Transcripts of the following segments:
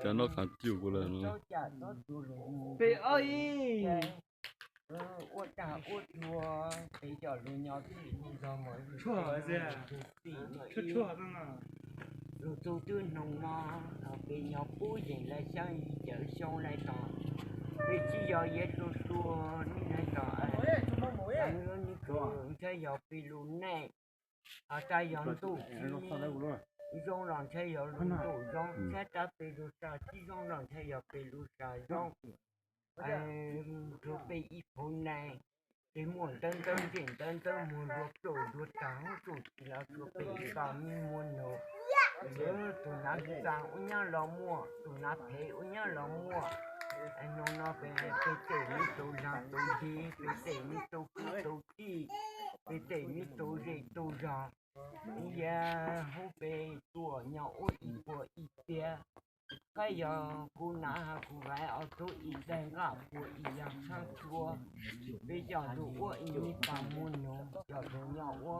Cov noj qab cub kuv lawm no. Peb ob ib. Ua dag ua tsuag, peb cov lus nyob twb mus zog mus tshuaj, tshuaj, lus txug twb hnoos no, peb nyob pub yees lawv xyaab yim caum xyoo lawm tod, peb tsis yog yuav tua tua nej lawm tod. Ntshe yog peb lub neej, hos tsis yog ntuj tsis zoo los ntshe yog lub ntuj zoo, tsis yog peb lub sam tsis zoo los ntshe yog peb lub sam zoo. Rua peb ib phoob neej, peb muaj ntawv ntawv ntsej ntawv ntawv muag, luag pluj luag taag huv tsuj tsis los rua peb ib pas mej muag nug. Tus nav xaa ua nyaab los muaj, tus nav phem ua nyaab los muaj. Nub no peb, peb tej mej tau laag tau deg, peb tej mej tau kwv tau tij, peb tej mej tau zej tau zog, yav huv peb tuaj nyob ua ib puas ib tiag. Qab yog kuv nav hab kuv vaiv ob tug ib daim nqaj puas ib yaam tshaab tsua. Peb coj lug ua ib mej pas muag nug, coj lug nyob ua,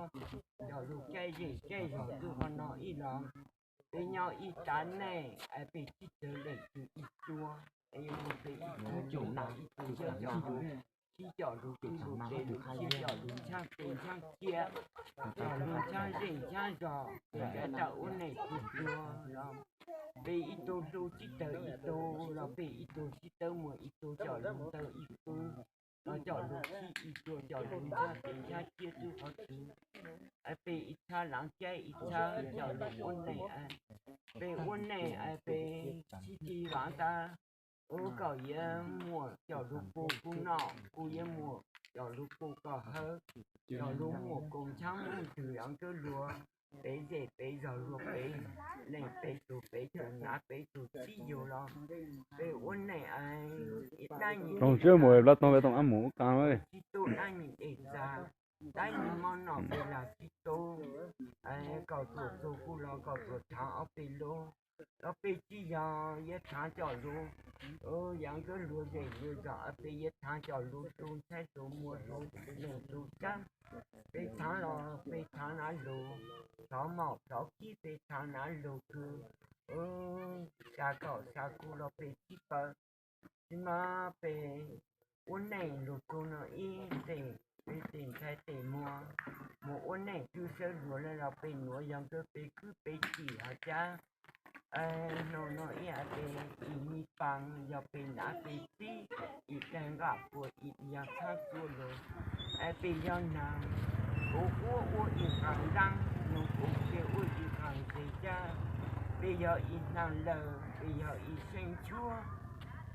coj lug caij zej caij zog txug qhov no ib los. Peb nyob ib tav neej, peb sib txawv leej twg ib tug, peb ib tug caum nas ib tug, sib coj lug kwv lug tij lug, sib coj lug ntshaab teb ntshaab chaw, coj lug ntshaab zej ntshaab zog, peb rov rau ua neej tug tuag los, peb ib tug hlub sib txawv ib tug los, peb ib tug sib txawv muag ib tug, coj lug ntawv ib tug los, coj lug khib ib tug, coj lug ntshaab teb ntshaab chaw txug qhov twg. Peb ib txhab laav caib ib txhab coj lug ua neej. Peb ua neej peb sib ti vaav tas, ua kom yuav muaj coj lug pum kuv noj, kuv yuav muaj coj lug pum koj hawv, coj lug muaj koom ntshaab muaj ntws los nkawd luag, peb zej peb zog luag, peb leej peb tug, peb tug nav peb tug txib yug los, peb ua neej dab nyim, dab nyim dej txag, dab nyim mob noj peb lam sib tub. Kom txuas txug kuv los kom txuas thaav ob peb lug, los peb tsis yog yuav thaav coj lug, yog nkawd luag zej luag zog, peb yuav thaav coj lug tug ntxhais tug muam tug neej tug tsaab. Peb thaav los peb thaav nav lug, thov mob thov kib peb thaav nav lug kws, cas kom xav kuv los peb sib paws. Tsis mas peb ua neej lug txug no ib teg, peb tej ntxhais tej muam mus ua neej twb sawv luag lawm los peb nuav yog nkawd peb kwv peb tij hab cab. Nub no ib peb ib mej pas yog peb nav peb txib, ib daim nqaj puas ib yaam tshaab tsua lug. Peb yog naag, kuv huab ua ib qaab laab, nub kuv txhia ua ib qaab zeb cab. Peb yog ib naag lawm, peb yog ib seem ntshuab,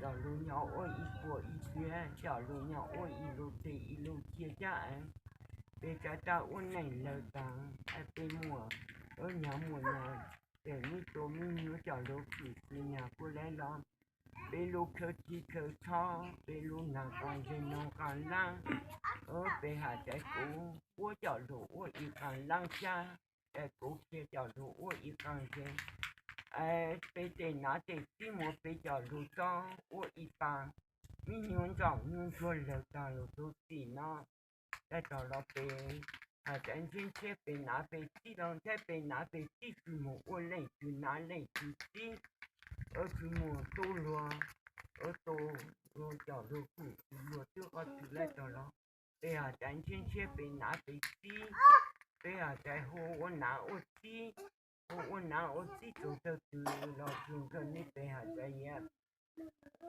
coj lug nyob ua ib puas ib tiag, coj lug nyob ua ib lub teg ib lub chaw cab. Peb rov rau ua neej lawm taag, peb muaj, nyav muaj nyav, peb mej tug mej nyuam coj lug kwv tij nyav kuv lawm los, peb lub khawv txhij khawv tsho, peb lub naag qaab zeb noog qaab laab, peb has tas kuv huab coj lug ua ib qaab laab cab, tas kuv txhia coj lug ua ib qaab zeb. Peb tej nav tej txib muab peb coj lug txob ua ib pas, mej nyuam ntsoom nyuj ntsuag lawm taag lug txug txij no. Tag tog los peb has tas ntshiab ntshiab peb nav peb txib los ntshai peb nav peb txib tsis mus ua leej twg nav leej twg txib, tsis mus tu luag, tu luag coj lug kwv luag twb qhov twg lawm tog los. Peb has tas ntshiab ntshiab peb nav peb txib, peb has tas hu ua nav ua txib, hu ua nav ua txib txug thaum twg los txug nkawd ne peb has tas yuav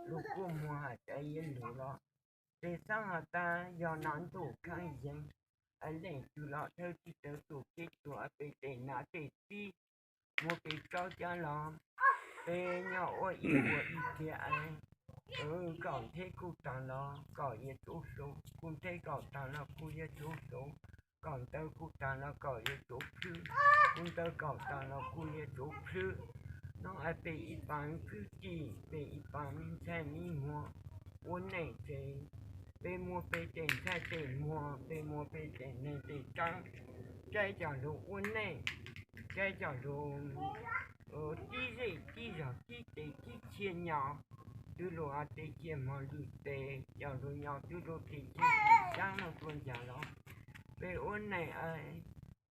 lug kuaj muag has tas yuav lug los. Peb xaav has tas yog nav ntuj khaaj yees, leej twg los thawj txij tawv tus kev tuag peb tej nav tej txib muab peb tso cab los, peb nyob ua ib puas ib tiag. Kom nthe kuv taag los kom yuav tsov hloov, kuv nthe kom taag los kuv yuav tsov hloov, kom ntawv kuv taag los kom yuav tsov plhwb, kuv ntawv kom taag los kuv yuav tsov plhwb. Nub es peb ib pas kwv tij, peb ib pas mej ntxhais mej muag ua neej ces peb muab peb tej ntxhais tej muag, peb muab peb tej neeg tej tsaab, caij coj lug ua neej, caij coj lug tib zej tib zog tib teg tib chaw nyob, twb lug teb chaws mog lwm teb, coj lug nyob twb lug teb chaws tsis tsaab mog tuaj ncaag los. Peb ua neej es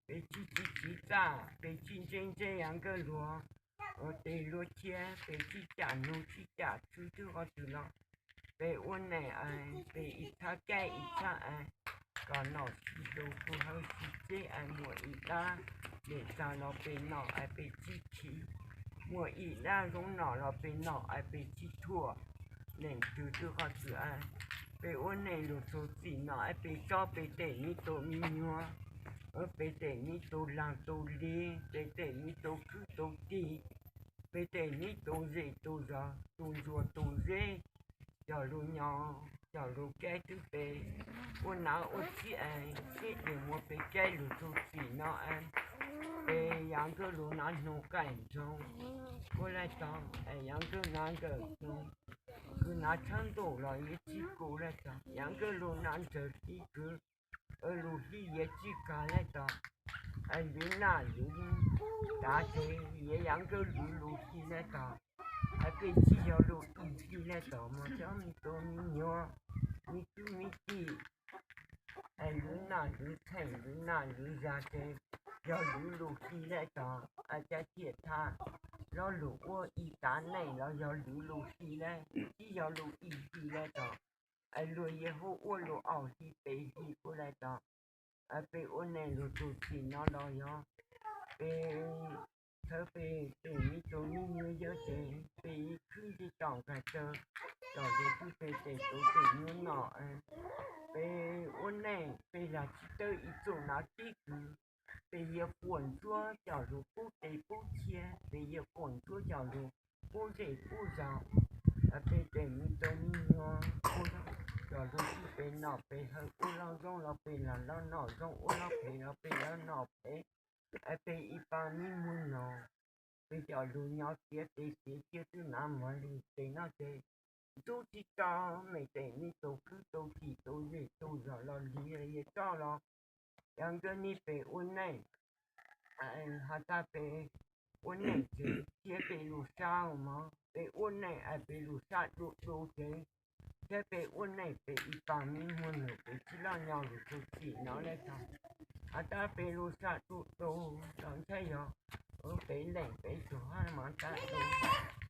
peb txij txiv txaj, peb txij ntsej ntsej yav nkawj luag, ua tes luag thiab peb txij cam nug txij cam tswb twb qhov twg los peb ua neej es peb ib txhab kaij ib txhab es kom nom tsis du, kuv hawj tsis txeb es muaj ib dab lim tag los peb nom es peb txib khi, muaj ib dab zoo nom los peb nom es peb txib thuam. Leej twg twb qhov twg es peb ua neej lug txug txim no es peb tsob peb tes me tus me nyuam, peb tes me tus lag tus li, peb tes me tus kwv tus tij, peb tes me tus zej tus zos, tus ntsuag tus zeb, cov lug nyob cov lug kaib twb peb ua nav ua txhib es sib dua muab peb kaib lug txug txim no es peb yav nkawj lug nav nug qaij ntsoo, ua laij tog es yav nkawj nav nkawj nug, kws nav tshab ntuj los yuav txij kug laij tog, yav nkawj lug nav ntsawg tib kws lug hli yuav txij kag laij tog, es lwv naj lwv tav tes yuav yav nkawj lwv lug hli laij tog, es peb txij yog lug ib hli laij tog mas cov me tus me nyuam, me kwv me tij, es lwv naj lwv txheej lwv naj lwv zag tes yog lwv lug hli laij tog, es cav thiaj thaj lo lug ua ib tav neej los yog lwv lug hli laij, txij yog lug ib hli laij tog, es luag yuav hu ua lug ob hli peb hli kuj laij tog, es peb ua neej lug txug txim no los yog peb txhawb peb tes me tus me nyuam yawg tes peb ib khwb ntsej tom nkag taw, tom zoo twb peb tes tus tes nyuam nom, peb ua neej peb lag tsis tawb ib txuj nav tib kws, peb yuav quas ntsuab coj lug pub tes pub chaw, peb yuav quas ntsuab coj lug pub zej pub zos, peb tes me tus me nyuam, coj lug pub peb nom peb hawj, ua lub zoo los peb lag lub nom zoo, ua lub phem los peb lub nom phem, peb ib pab me muag no, peb coj lug nyob tiav tes tiav chaw twb nav mog li tes no ces ntxub tsis tau, mej tes me tus kwv tus tij tus zej tus zos los li yuav tso los, yog nkawd ne peb ua neej, has tas peb ua neej ces thiab peb lug sab mog, peb ua neej es peb lug sab du du ces thiab peb ua neej peb ib pab me muag no peb tsis loj nyob lug txug txim no lawm tog, has tas peb lug sab du du los ntshai yog peb leej peb tug hab mas tas du,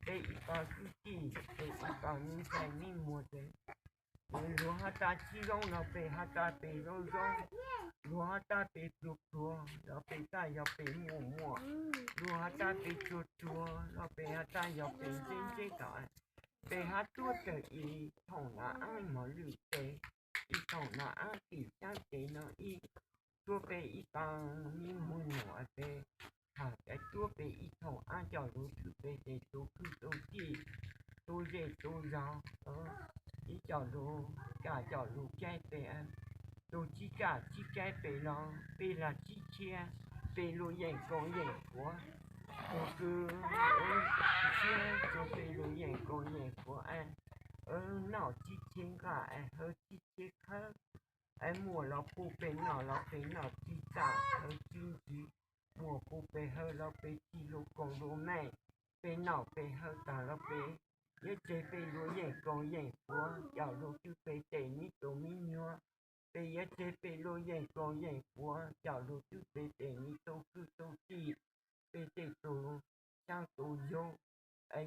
peb ib pab kwv tij peb ib pab me ntxhais me muag ces luag has tas tsis zoo los peb has tas peb zoo zoo, luag has tas peb pluag pluag los peb tas yog peb muaj muaj, luag has tas peb tsuag tsuag los peb has tas yog peb ntseb ntseb tog, peb hab tuab tawg ib thoom nav ab mog lwm tes, ib thoom nav ab tim xyaab tes no ib, tuab peb ib pab me muag no peb has tas tuab peb ib thoom ab coj lug tswv peb tes tus kwv tus tij, tus zej tus zos, ib coj lug kam coj lug kaib peb, tus tsis kam tsis kaib peb los peb lag tsis tshiab, peb lug yeem koom yeem puav, tus kwv tshiab rua peb lug yeem koom yeem puav, noj tsis tshiab nqaj, hawj tsis tshiab khawb, muaj los pub peb noj los peb noj tsis txaj, hawj tsis ntxiv, muaj pub peb hawj los peb tsis lug koom lug meej, peb noj peb hawj tag los peb yuav tseg peb lug yeem koom yeem puav coj lug tswv peb tes me tus me nyuam, peb yuav tseg peb lug yeem koom yeem puav coj lug tswv peb tes me tus kwv tus tij, peb tej tus xyaab tus yug,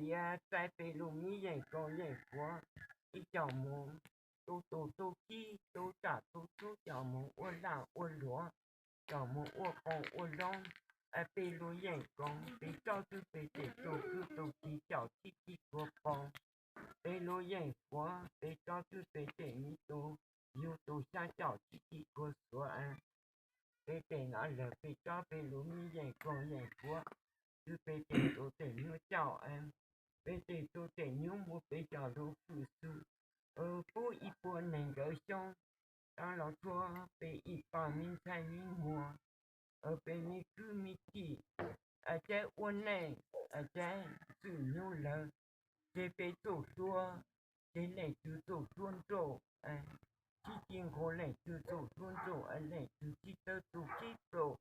yuav txais peb lug me yeem koom yeem puav, ib coj moog tu tus tu kib tu tsam tu tub, coj moog ua laj ua luam, coj moog ua qoob ua loo, peb lug yeem koom peb tsob twb peb tes tus kwv tus tij coj tib tib kuas poob, peb lug yeem puav peb tsob twb peb tes me tus yug tus xyaab coj tib tib kuas xuav, peb tes no lawm peb tsob peb lug me yeem koom yeem puav, tswv peb tes tus tes nyuam coj, peb tes tus tes nyuam muab peb coj lug fwm xwm pub ib puas neeg nkawd xyoo, taag los rua peb ib pab me ntxhais me muag, peb me kwv me tij, caij ua neej, caij txwm nyug lawm, ces peb txuj hlua, ces leej twg txuj hlua nrauj, tib ci nqua leej twg txuj hlua nrauj, leej twg tsis tawg tus kib plaum,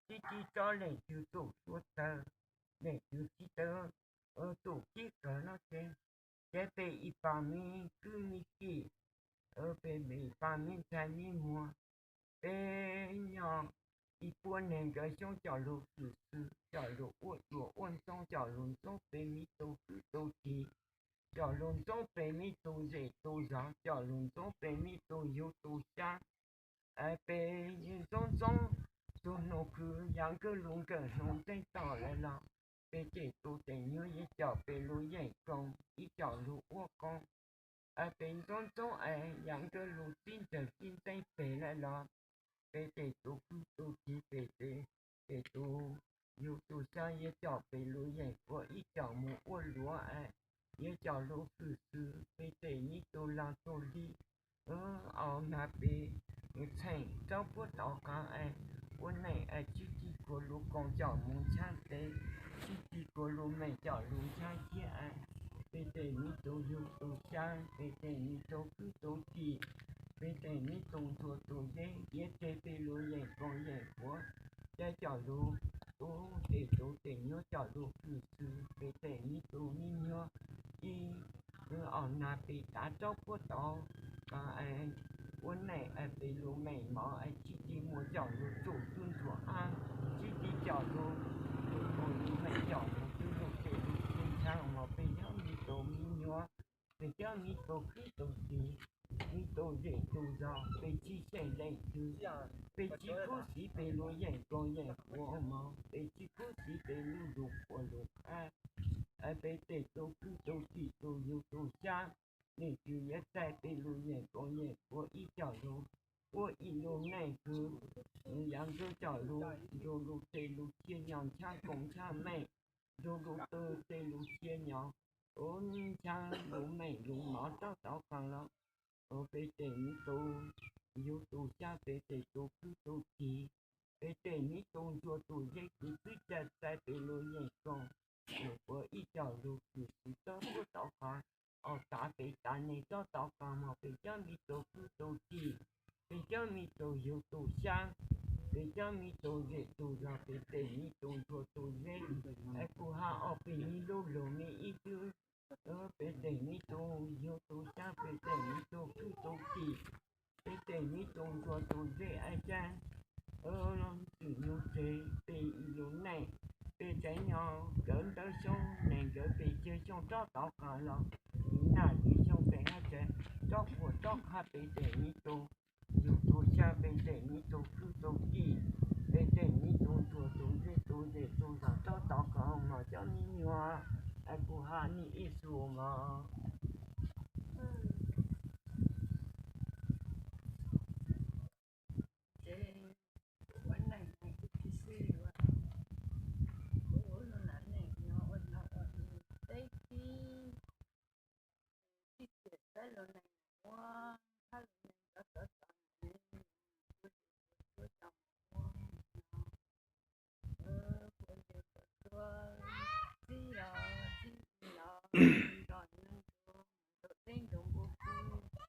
tib ci tsob leej twg txuj hlua tawg, leej twg tsis tawg tus kib kawg no ces, ces peb ib pab me kwv me tij, peb ib pab me ntxhais me muag, peb nyob ib puab neeg nkawd xyoob coj lug fwm xwm, coj lug ua dua ua ntxoov, coj lug ntxoov peb miv tug kwv tug tij, coj lug ntxoov peb miv tug zej tug zog, coj lug ntxoov peb miv tug yug tug xyaab. Peb ntxoov ntxoov txug nub kws yaav nkawd lug nkawm nub nteeg tog lawm los peb tej tug tej nyuas yeej coj peb lug yeem koom ib coj lug ua koom. Peb ntxoov ntxoov es yaav nkawd lug txib nrawg txib nteeb peg lawm los peb tej tug kwv tug tij, peb tej tug yug tug xyaab yeej coj peb lug yeem ua ib coj moog ua luam es yeej coj lug fwm xwm peb tej miv tug laag tug li. Au, nag peb txheem rov puab tov qaab es ua neej es tsi tig kuas lug koom coj moog ntshaab teb, tsi tig kuas lug meej coj lug ntshaab ciab es peb tej miv tug yug tug xyaab, peb tej miv tug kwv tug tij, peb tej miv tug ntsuag tug zeb, yav teg peb lug yeem koom yeem puav, cav coj lug ua tej tug tej nyuas coj lug fwm xwm peb tej miv tug miv nyuas. Ib, au, nag peb tav rov puab tov ua neej es peb lug meej mom es tsi tig muaj coj lug txuj tub ntsuag ab, tsi tig coj lug txuj tub lug meej coj lug tub lug tej lug txij ntshaab mog peb cov miv tug miv nyuas, peb cov miv tug kwv tug tij, miv tug zej tug zog, peb tsi xyeej leej twg, peb tsi kub siv peb lug yeem koom yeem puav mog, peb tsi kub siv peb lug lug puav lug qab. Peb tej tug kwv tug tij tug yug tug xyaab, leej twg yuav txais peb lug yeem koom yeem puav ib coj lug ua ib lub neej kws yaav nkawd coj lug nrug lug tej lug cia nyo ntshaab koom ntshaab meej, nrug lug tej lug cia nyo ua ntshaab lug meej lug mov rov tov qaab los ua peb tej miv tug yug tug xyaab, peb tej tug kwv tug tij, peb tej miv tug ntsuag tug zeb, tsi txwv ca txais peb lug yeem koom lug puav ib coj lug fwm xwm rov puab tov qaab, au, tav peb tav neeg rov tov qaab mog peb cov miv tug kwv tug tij, peb cov miv tug yug tug xyaab, peb cov miv tug zej tug zog, peb tej miv tug ntsuag tug zeb, es kuv has au peb miv lub lug miv ib tug, peb tej miv tug yug tug xyaab, peb tej miv tug kwv tug tij, peb tej miv tug ntsuag tug zeb es ca txwm nug tseg peb ib lub neej, peb tseem nyob kawm ntawv xyoob, neeg nkawd peb ceg xyoob rov tov qaab los, ib naj ib xyoob peb hab tseem rov puav rov qab peb tej miv tug yug tug xyaab, peb tej miv tug kwv tug tij, peb tej miv tug ntsuag tug zeb, tug zej tug zog rov tov qaab mog cov miv nyuas, es kuv has nej ib xu mog. Ces ua neej no kuv tsis xwb yuav, kuv ua lub nam neej no ua no ua teb tib, tib txiam saib lub neej ua, txhab lub neej cov txov txov no, kuv tsis xwb cov mus ua no, kuv tsis xwb txib los txib los nrog nyob nrug ntug teb ntug npua kwj,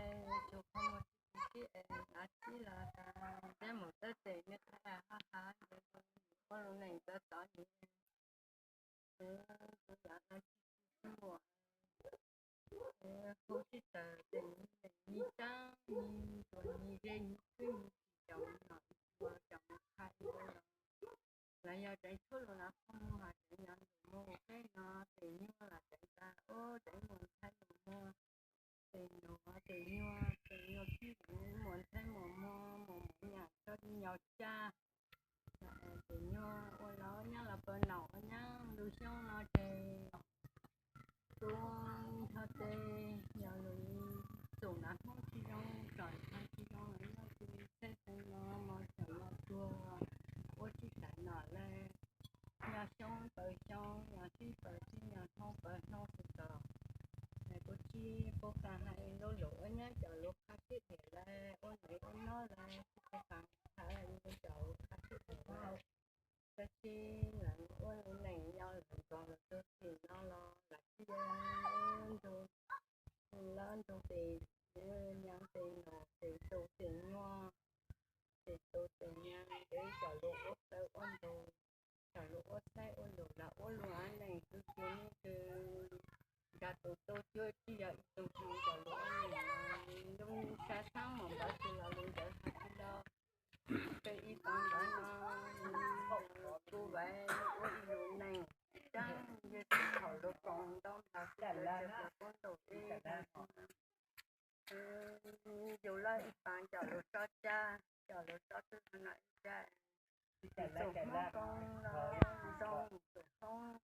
es tug qhov muag tsis txib es nav txib los tas ntseb mus tab tes neb qhab hab hab ntseb mus ua lub neej cov txov no, kuv yav no tsis txib muaj, kuv sib tawm tes nyias tsaab nyias tuam nyias ze nyias twb nyias tsis caum no ua caum qha ib los, los yog tseem tshuab lug nav qhov muag has tseem nyob nrug muaj peb no tes nyuaj los tseem tas ub tseem muaj ntxhais muaj muag, tes nyuaj tes nyuaj kib mus ntxhais muaj muag mus mus nyam tso nyo caj, tes nyuaj ua los nyab los pawg naum ua nyab lub xyoob no ces kuv nco tes yog lug txum nav Hmoob tsis zoo tsom ntxhais tsis zoo los nyob tsis txheeb xeev no mos tseem los tuag ua tsis tau nom le, nyob xyoob pawg xyoob nyob sib pawg sib nyob hnub pawg hnub xwb tos. Es kuv tsis pub qab hais lub lug ua nyab cov lug qha sib dhia le ua ntawd ua no le tsis pub qab hais lub cov lug qha sib dhia le, tab sis lawv ua lub neej nyob lawv nrog lawv tug tim no los lawv tsis yog ntug, lawv ntug tes nyav tes nus tes tus tes nyuaj, tes tus tes nyav tes cov lug ua tawv ua ntug, cov lug ua txhaib ua lug los ua lub neej kws kws nkaus tus tub cuab tsis yog ib tug tsis cov lug ua neej lub sab xaab mus ntawd tsis los lug ntawd hais tsis los, peb ib tug txawm los koob ntaus ib yus loj ib paas cov lus sob caj, cov lus sob twg no ib caj, txus Hmoob koob los zoo txus Hmoob,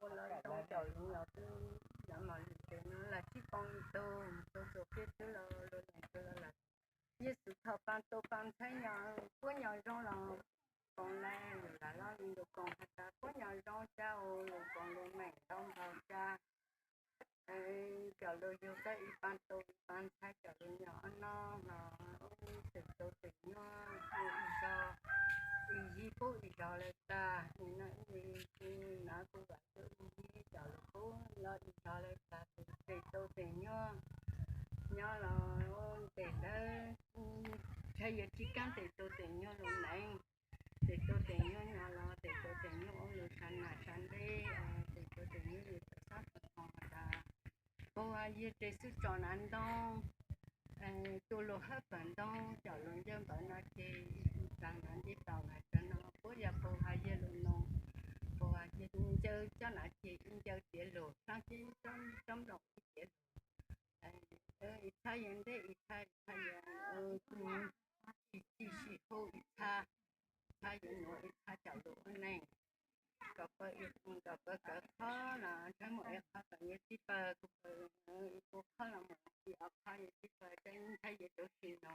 ua los zoo cov lus los twb cov mos lus ces no lam tsis poob ib tug, txus txus kiag twb los lus neeg twb los lawm. Yexus thaum paas tus paas ntxhais nyob puab nyob zoo los koom lawm, lus lam loj li lus koom has tas puab nyob zoo caj, lus koom lus meem ntau npaum cas. Cov lus yug tau ib paas tus ib paas ntxhais cov lus nyob ob no los twm tus twm nyuaj ib zog, ib yig pub ib zog lawm tag, nim no ib yig na kuv vam kuv ib yig cov lus pub los ib zog lawm tag, twm tus twm nyuaj nyob los ntes ntawd, ntshai yuav tsis kaab twm tus twm nyuaj lus neej. Twm tus twm nyuaj nyob los twm tus twm nyuaj ua lus sab nam sab ntej, twm tus twm nyuaj lus txawv sab txawv hoo has tas, puag yig tsev xwb tso nav ntoo, tus lus hawb pawg ntoo cov lus ncaws npawv no ces ib tug tsav nav ncej tau lawm tag no puab yog puag yig lus no, puag yig ncaws coj nav ces ncaws tiav lus, saab tib saab nploos ib tiav lus, ib thaj yog ntej ib thaj, ib thaj yog tsis sim hu ib thaj, thaj yog nuav ib thaj cov lus ua neej. Kom pawg, kom pawg kawv qhov los ntshe muaj ib qhov kom yuav tib pawg, kuv pawg ib puas qhov los muaj ib ob qhov yuav tib pawg, tab ntshai yuav rau tsis no,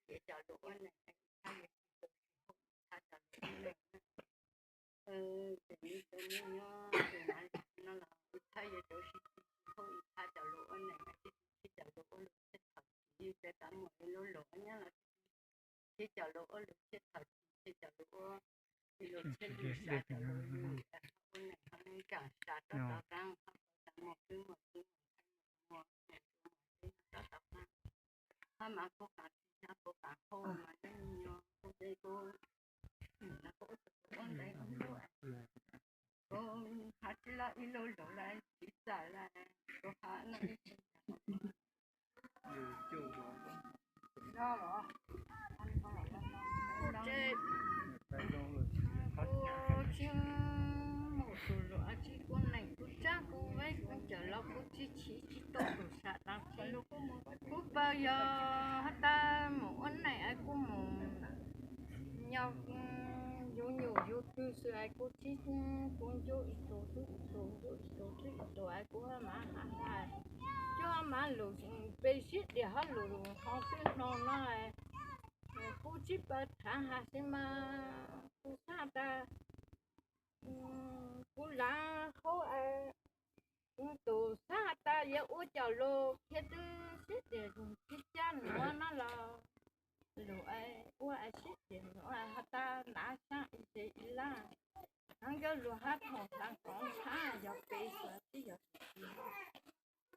ces cov lus ua neej ntshai yuav tsis rau tsis hu ib thaj cov lus ua neej. Ces nws tus nws nyob tus nav no los ib thaj yuav rau tsis hu ib thaj cov lus ua neej, ces cov lus ua lus tshaj thaum tsis, ces tab muaj ib lub lus nyob los ces cov lus ua lus tshaj thaum tsis, ces cov lus ua lus tshaj lus sab, cov lus ua neej ho neej kaam sab rau tau qaab, ho tau muaj kwv muaj tij muaj ntxhais muaj muam, ho mas kuv qaam tsis nyab kuv qaam hau mas yeej nyob kuv ces kuv kuv ua ntev kuv has tsis lug ib lub lus lawm, tsis txawm lawm, kuv has no ib tsis txawm. Kuv tsis mus tus lus tsis kuv neeg kuv tsab kuv veb kuv cawm los kuv tsis chim tsis tau tus sam tas tsi. Kuv pawg yog has tas mus ua neej es kuv mus nyob yus nyuj yus twg xwb es kuv tsis, kuv ncuab ib tug xwb ib tug, ncuab ib tug xwb ib tug es kuv ho mas has has, kuv ho mas lus peb sib diam ho lus ho twb no no, kuv tsis pawg thav has xwb mas kuv xav tas kuv lav hauv es tus xav has tas yuav ua cov lus thiab twb sib diam tsis caj nuav no los lus ua es sib diam nuav has tas nav xyaa ib teg ib laj, hnov nkawd lus hab thoom hab koov hab yog peb xwb tsis yog tsis.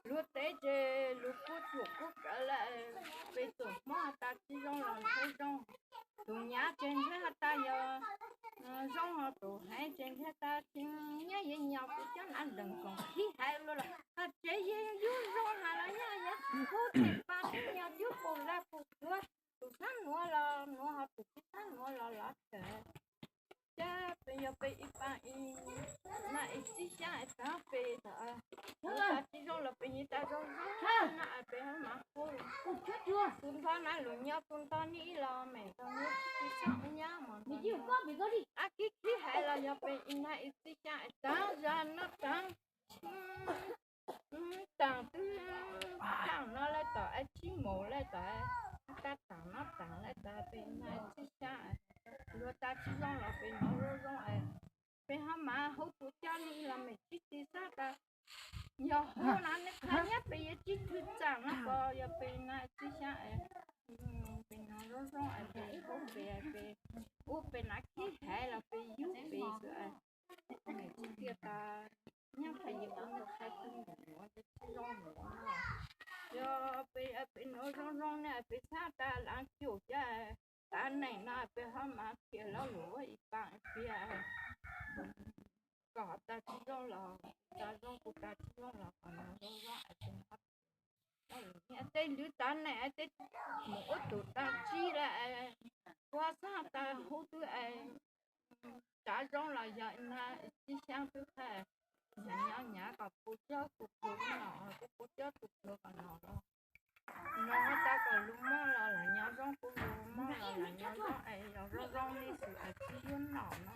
Luag teb ces lus kuj tsuam kuj kawv lawm, peb tus Hmoob has tas tsis zoo los ntshe zoo, tus nyab ces ntshe has tas yog zoo, tus heev ces ntshe tas tsis nyob, yeej nyob kuv cov nav lees koom khib hais lus los hais tsev yeej yug zoo has los nyob yog kuv ces pab tib nyob cub pus laj pus tuag, tus xab nuav los nuav ho tus tsis xab nuav los los tawm. Ces peb yog peb ib paab ib, naj ib txib xyaab es tag peb tas, tas tsis zoo los peb nyias tas zoo zoo, naj es peb ho mas hu, tus nrog naj lus nyob tus nrog nij los mem tau nyob tsis tau xyaab nyab mos, ab khib khib hais los yog peb ib naj ib txib xyaab es tag zag noj tag taam twb taam no lawm tom es tsis mus lawm tom, tab taam no taam lawm tom peb naj ib txib xyaab, luag tas tsis zoo los peb nyob zoo zoo es peb ho mas hu kuv coj nij los mem tsis txi xab tas, yog hu na nws qha nyob peb yuav tsis twg txaam no pos yog peb naj ib txib xyaab es peb nyob zoo zoo es peb hu peb, peb ua peb nav khib hais los peb yug peb xwb es mem tsis tias tas nyob qhov yus ua tus qhia tus mus nuav tsis zoo nuav. Yog peb, peb nuav zoo zoo ne peb xav tas laav cum caj tav neeg no peb ho mas qhia lo lus ua ib paam ib pliag kom tas tsis zoo los tas zoo, kuv tas tsis zoo los kom nws zoo zoo es peb ho tej lwm tav neeg es tej mus ua tus tas tsis lawm es kuv xav tas hu twb es tav zoo los yog naj ib txib xyaab twb qha nyob nyav kom puv cog tus pluag no, kuj puv cog tus pluag kom no los. Nyob tau kom lus muaj los lam nyob zoo, kuj lus muaj los lam nyob zoo, es yog zoo zoo li xwb es tsis yuav nom no.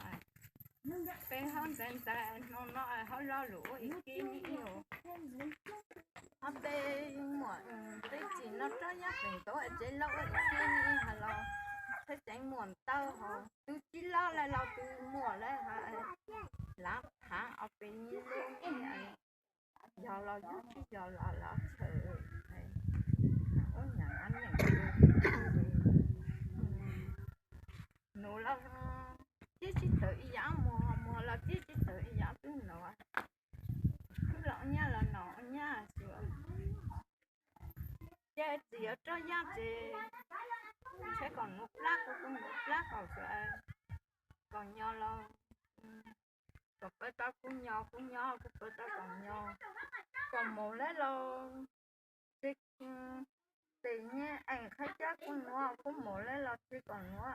Peb ho ntxhais ntxhais no no es ho lo lus ua ib kib ni ib os. Ho tej muam tej txiv no rov yaj pem nkaus es tsev loj ua ib kib ni ho los, txhais tsev muam ntawd ho tus tsis loj lawm los tus muam lawm ho lav thaav os pes ni lub ni. Yog los yog tsis yog los los chaw ua nyam neej. Nuv los tib tsis txawm ib yam, muag muag los tib tsis txawm ib yam, twb nuv, twb los ua nyab los no ua nyab xwb. Ces txiv yuav rov yaj ces ntshe kom nuv plab kuj nuv plab kom sawv, kom nyo los, kom pawv tau kuj nyo, kuj nyo kuj pawv tau kom nyo, kom mus lawm los tsis, tes nyiaj ees qhaib cab kuj nuav, kuj mus lawm los tsis kom nuav,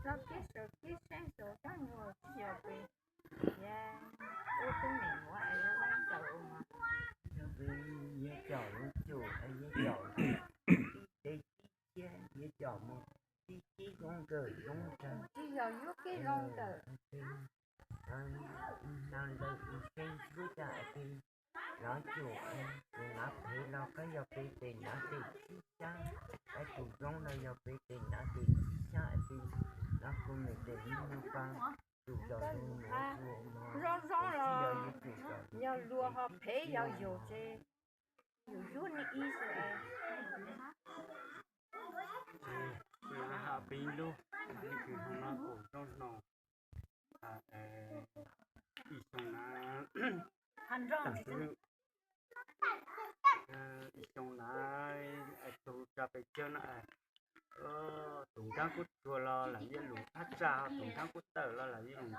los kib sawv kib seeb sawv sab nyuag tsis yog pes, ua tub me nuav es lub leej txawm mas yog pes, yog caum lub cum es yog caum tib teb tib ciab, yog caum mus tib kib zoo nkawm zoo nraug, tsis yog yuav kib zoo nkawm. Ntaus ntawm tus seeb lub caj es pes nov cum, tus nov phem los koj yog pes tes nov tes tib xyab, es tus zoo los yog pes tes nov tes tib xyab es pes nov kuj me tes nub nug pab tus cov zoo zoo los yog yuav cum, yog luag ho phem yog yus ces yus yuav ni ib xwb. Ces ha peb lub, ib tug no no kuj zoo no, ib xyoo na, ib xyoo na, tus tsa pes tsawg no, tus nraab kuj tsuag los lam yog lus thaj tsa, tus nraab kuj tawm los lam yog lus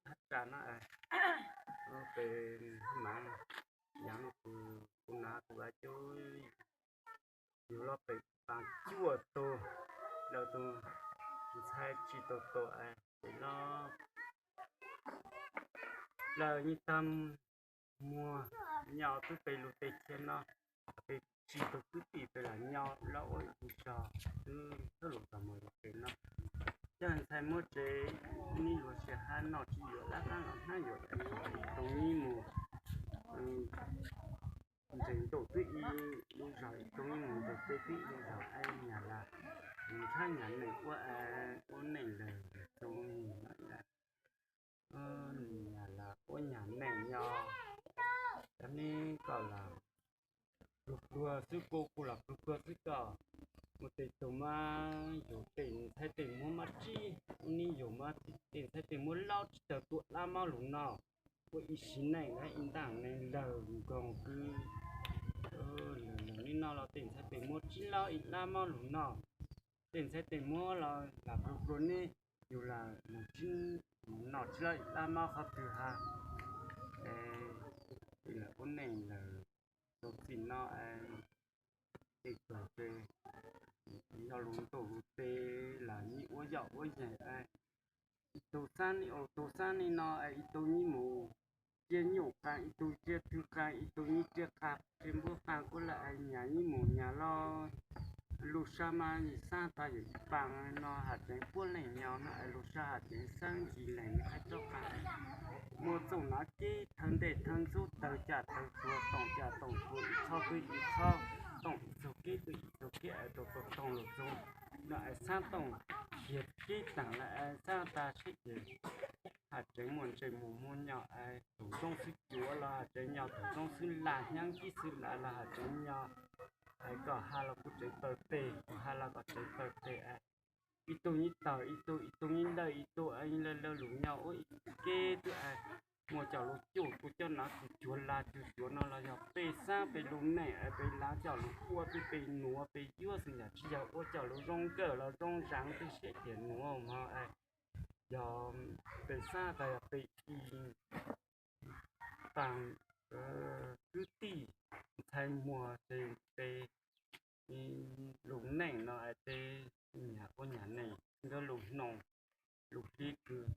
thaj tsa no. Pes mas yog kuv, kuv na kuv a cub yug los pem pas cuaj tug, daws tus ntxhais tsis tau tus es pem los plaws yeej tag muag nyo twb pem lug teg chaw no, pem tsis tug kwv tij pem lam nyo los ua ib tug zog twb thawj lug tau mus pem no. Coj ntxhais muab tsev, neb luag sia hab noj tsis yuav dab qab los hnab yuav, ib tug nib mus ntseeg ntaus twb ib lub zog, ib tug nib mus ntseeg teb twb ib lub zog, es nyag las nws txhab nyag neej ua, ua neej lawm txoos no, nyag las ua nyag neej nyo. Cov neb kom las pluag pluag xwb, kuv kuj los pluag pluag xwb, kom mus tes tug mas yug tes ntxhais tes muab mas tsib, ua neb yug mas tes ntxhais tes muab laub tsis tau tuam lab mob lug no. Ua ib sim neej lawm ib ntaaj neeg lawm nkoog kwv lawm, neb no los tes ntxhais tes muab tsib laub ib lab mob lug no. Tes ntxhais tes muab los lam pluag pluag neb yug las mus tsib, mus noj tsib laub ib lab mob qhov twg ha. Es ua neej lawm txoos txim no, tes txog ces yog lug ntaus lug tes las neb ua yom ua yeeg, ib tug xab neb ua tug xab neb no, ib tug neb mus cia nyuj qaa, ib tug cia twg qaa, ib tug neb cia qaa cia npuab qaa kuj lawm, nyag neb mus nyag los lug sab mas xaab tag yog ib paas no has tseev puab leej nyo no, lug sab has tseev xaab ntsis leeg neb qhaib tsob qaa. Muaj txooj nav kib thawj ntej thawj ntxub tawg caj tawg tsuag toom caj toom tsuag ib txhob twb ib txhob toom ib txug kib twb ib txug kib es tau tau toom lug txug no es xaab toom khiav kib taag lawm es xaab tag sib ces has tseev muaj ntsej muag muaj nyo es thaum zoo xwb cuav los has tseev nyo, thaum zoo xwb lag hnyaab kib xwb lag los has tseev nyo. Es kom has los kuj tseev taw teg, kom has los kom tseev taw teg. Ib tug neb tawg ib tug, ib tug neb ntawg ib tug, lawv lug nyo ua ib ke twb muaj cov lug cuj kuj coj nav kws cuav lag kws cuav no los yog peb xaab peb lub neej es peb lav coj lug ua twb peb nuav peb yuav xwb yog tsis yog ua coj lug zoo nkauj los zoo zaav twb sib tias nuav mog. Yog peb xaab tas yog peb ib taag kwv tij ntxhais muag ces peb lub neej no es peb nyag ua nyag neej nkawd lug noog lug hlib kws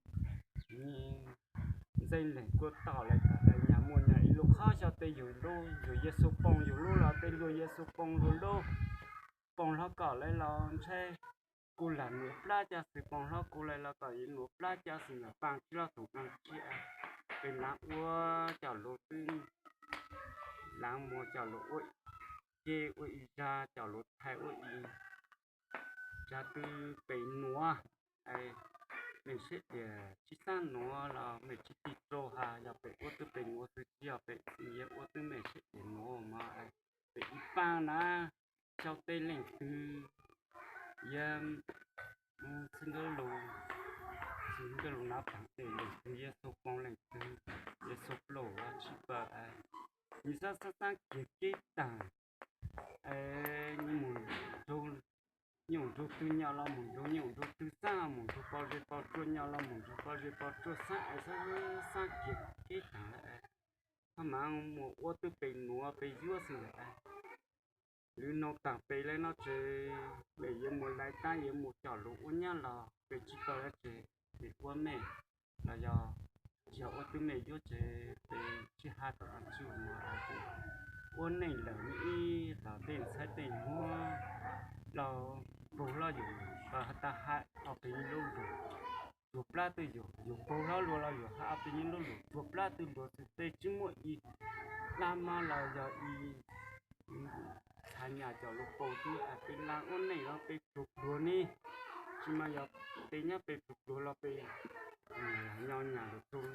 ntxeev leeg kuj tom lawm tas nyag Yus qhov xyov tej yus lub, yus Yexus Poos yus lub los tej luag Yexus Poos luag lub. Poos hlob kom lawv los ntshe kuv lam nuav plab caj xwm, Poos hlob kuv lawv los kom yuav nuav plab caj xwm, nws paab tsi lub tug dlaab tsi. Peb laav ua coj lug twb, laav muag coj lug ua, ces ua ib zag coj lug thaij ua ib zag twb peb nuav. Mej saib tias tsi xaav nuav los mej tsi tig rua has, yog peb ua twb peb nuav xwb, tsi yog peb ua twb mej saib tias nuav mas peb ib paab na, xyov tej leej twg, yog Xib Nkauj Lug, Xib Nkauj Lug Nav Paag tej leej twg, Yexus Poos leej twg, Yexus Pluj tsi paub. Nws xaav xaav xaav kiag kev taag, nyuj nrug twg nyob los moog nrug, nyuj nrug twg xaav moog nrug, pov zej pov tsua nyob los moog nrug, pov zej pov tsua xaav, xaav kiag kev taag lawm. Hab mas muaj ua twb peb nuav peb yuav xwb lawm. Lwm noog taag peb lawm no ces peb yuav muaj lais tab yuav muaj coj lug ua nyab los peb tsi paub lawm ces peb ua mej los yog, tsi yog ua twb mej yuav ces peb tsi has tom tsi ua neej lawm ne ib los tej ntxhais tej muag los paug hlob yus, tag has ob peb nyuag lub lug, tsuag plab twb yus, yus paug hlob luag los yus has ob peb nyuag lub lug tsuag plab twb luag xwb, tej tsi muaj ib dlaab mab los yog ib txha nyaj coj lug paug twb peb laav ua neej los peb tsuag pluag ne. Tsi mas yog peb nyob peb tsuag pluag los peb nyob nyaj lug tsuag,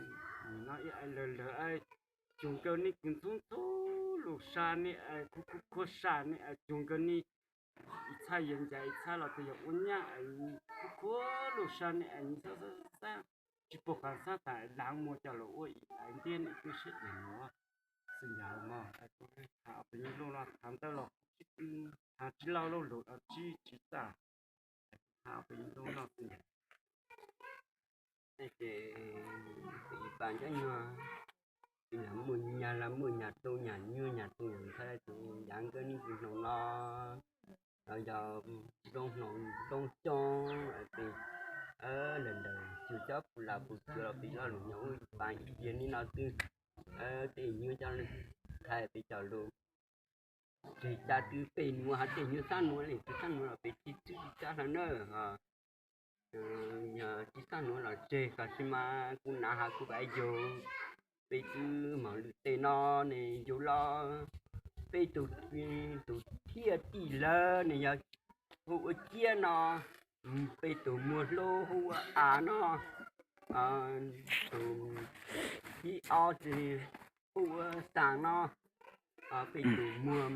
no ib lawg lawg cuag nkaus ne kws ntxhub ntxhub lug sab ne, khuv khuv sab ne, cuag nkaus ne ib txhab yog ncaim ib txhab los twb yog ua nyab, khuv khuv lug sab ne, xaav xaav xaav tsi paub qhov xaav tas laav muag coj lug ua ib lais ntiab ne twb sab deg nuav xwb yog mog. Has ob peb nyuag lub no thav ntawd los tsi, thav tsi lug lug los tsi tsi txaj, has ob peb nyuag lub no xwb. Ces peb ib paab cov nyuag, yog muaj nyag los muaj nyag tu nyag nyuaj nyag tu nyag ntxhais tus yav nkawd ne kws hnoos no los yog zoo hnoos zoo xyoo, peb lawm lawm tsuas cov pum lam pum cuav los peb lo lug nyob ua ib paab ib tiag ne no xwb. Tej nyuag coj lug thaij peb coj lug, tsis tas twb peb nuav has tej nyuag xab nuav leej twg xab nuav los peb tsi txwv tsi txab hlo na. Yog tsi xab nuav los tseg, tab sis mas kuv nav has kuv vav yug, peb twb moog lwm teb no ne yug los peb tus, tus thiaj tij lawm ne yog hu ua Ciab no, peb tus muag hlub hu ua Av no, tus thib ob ces hu ua Xaas no, peb tus muag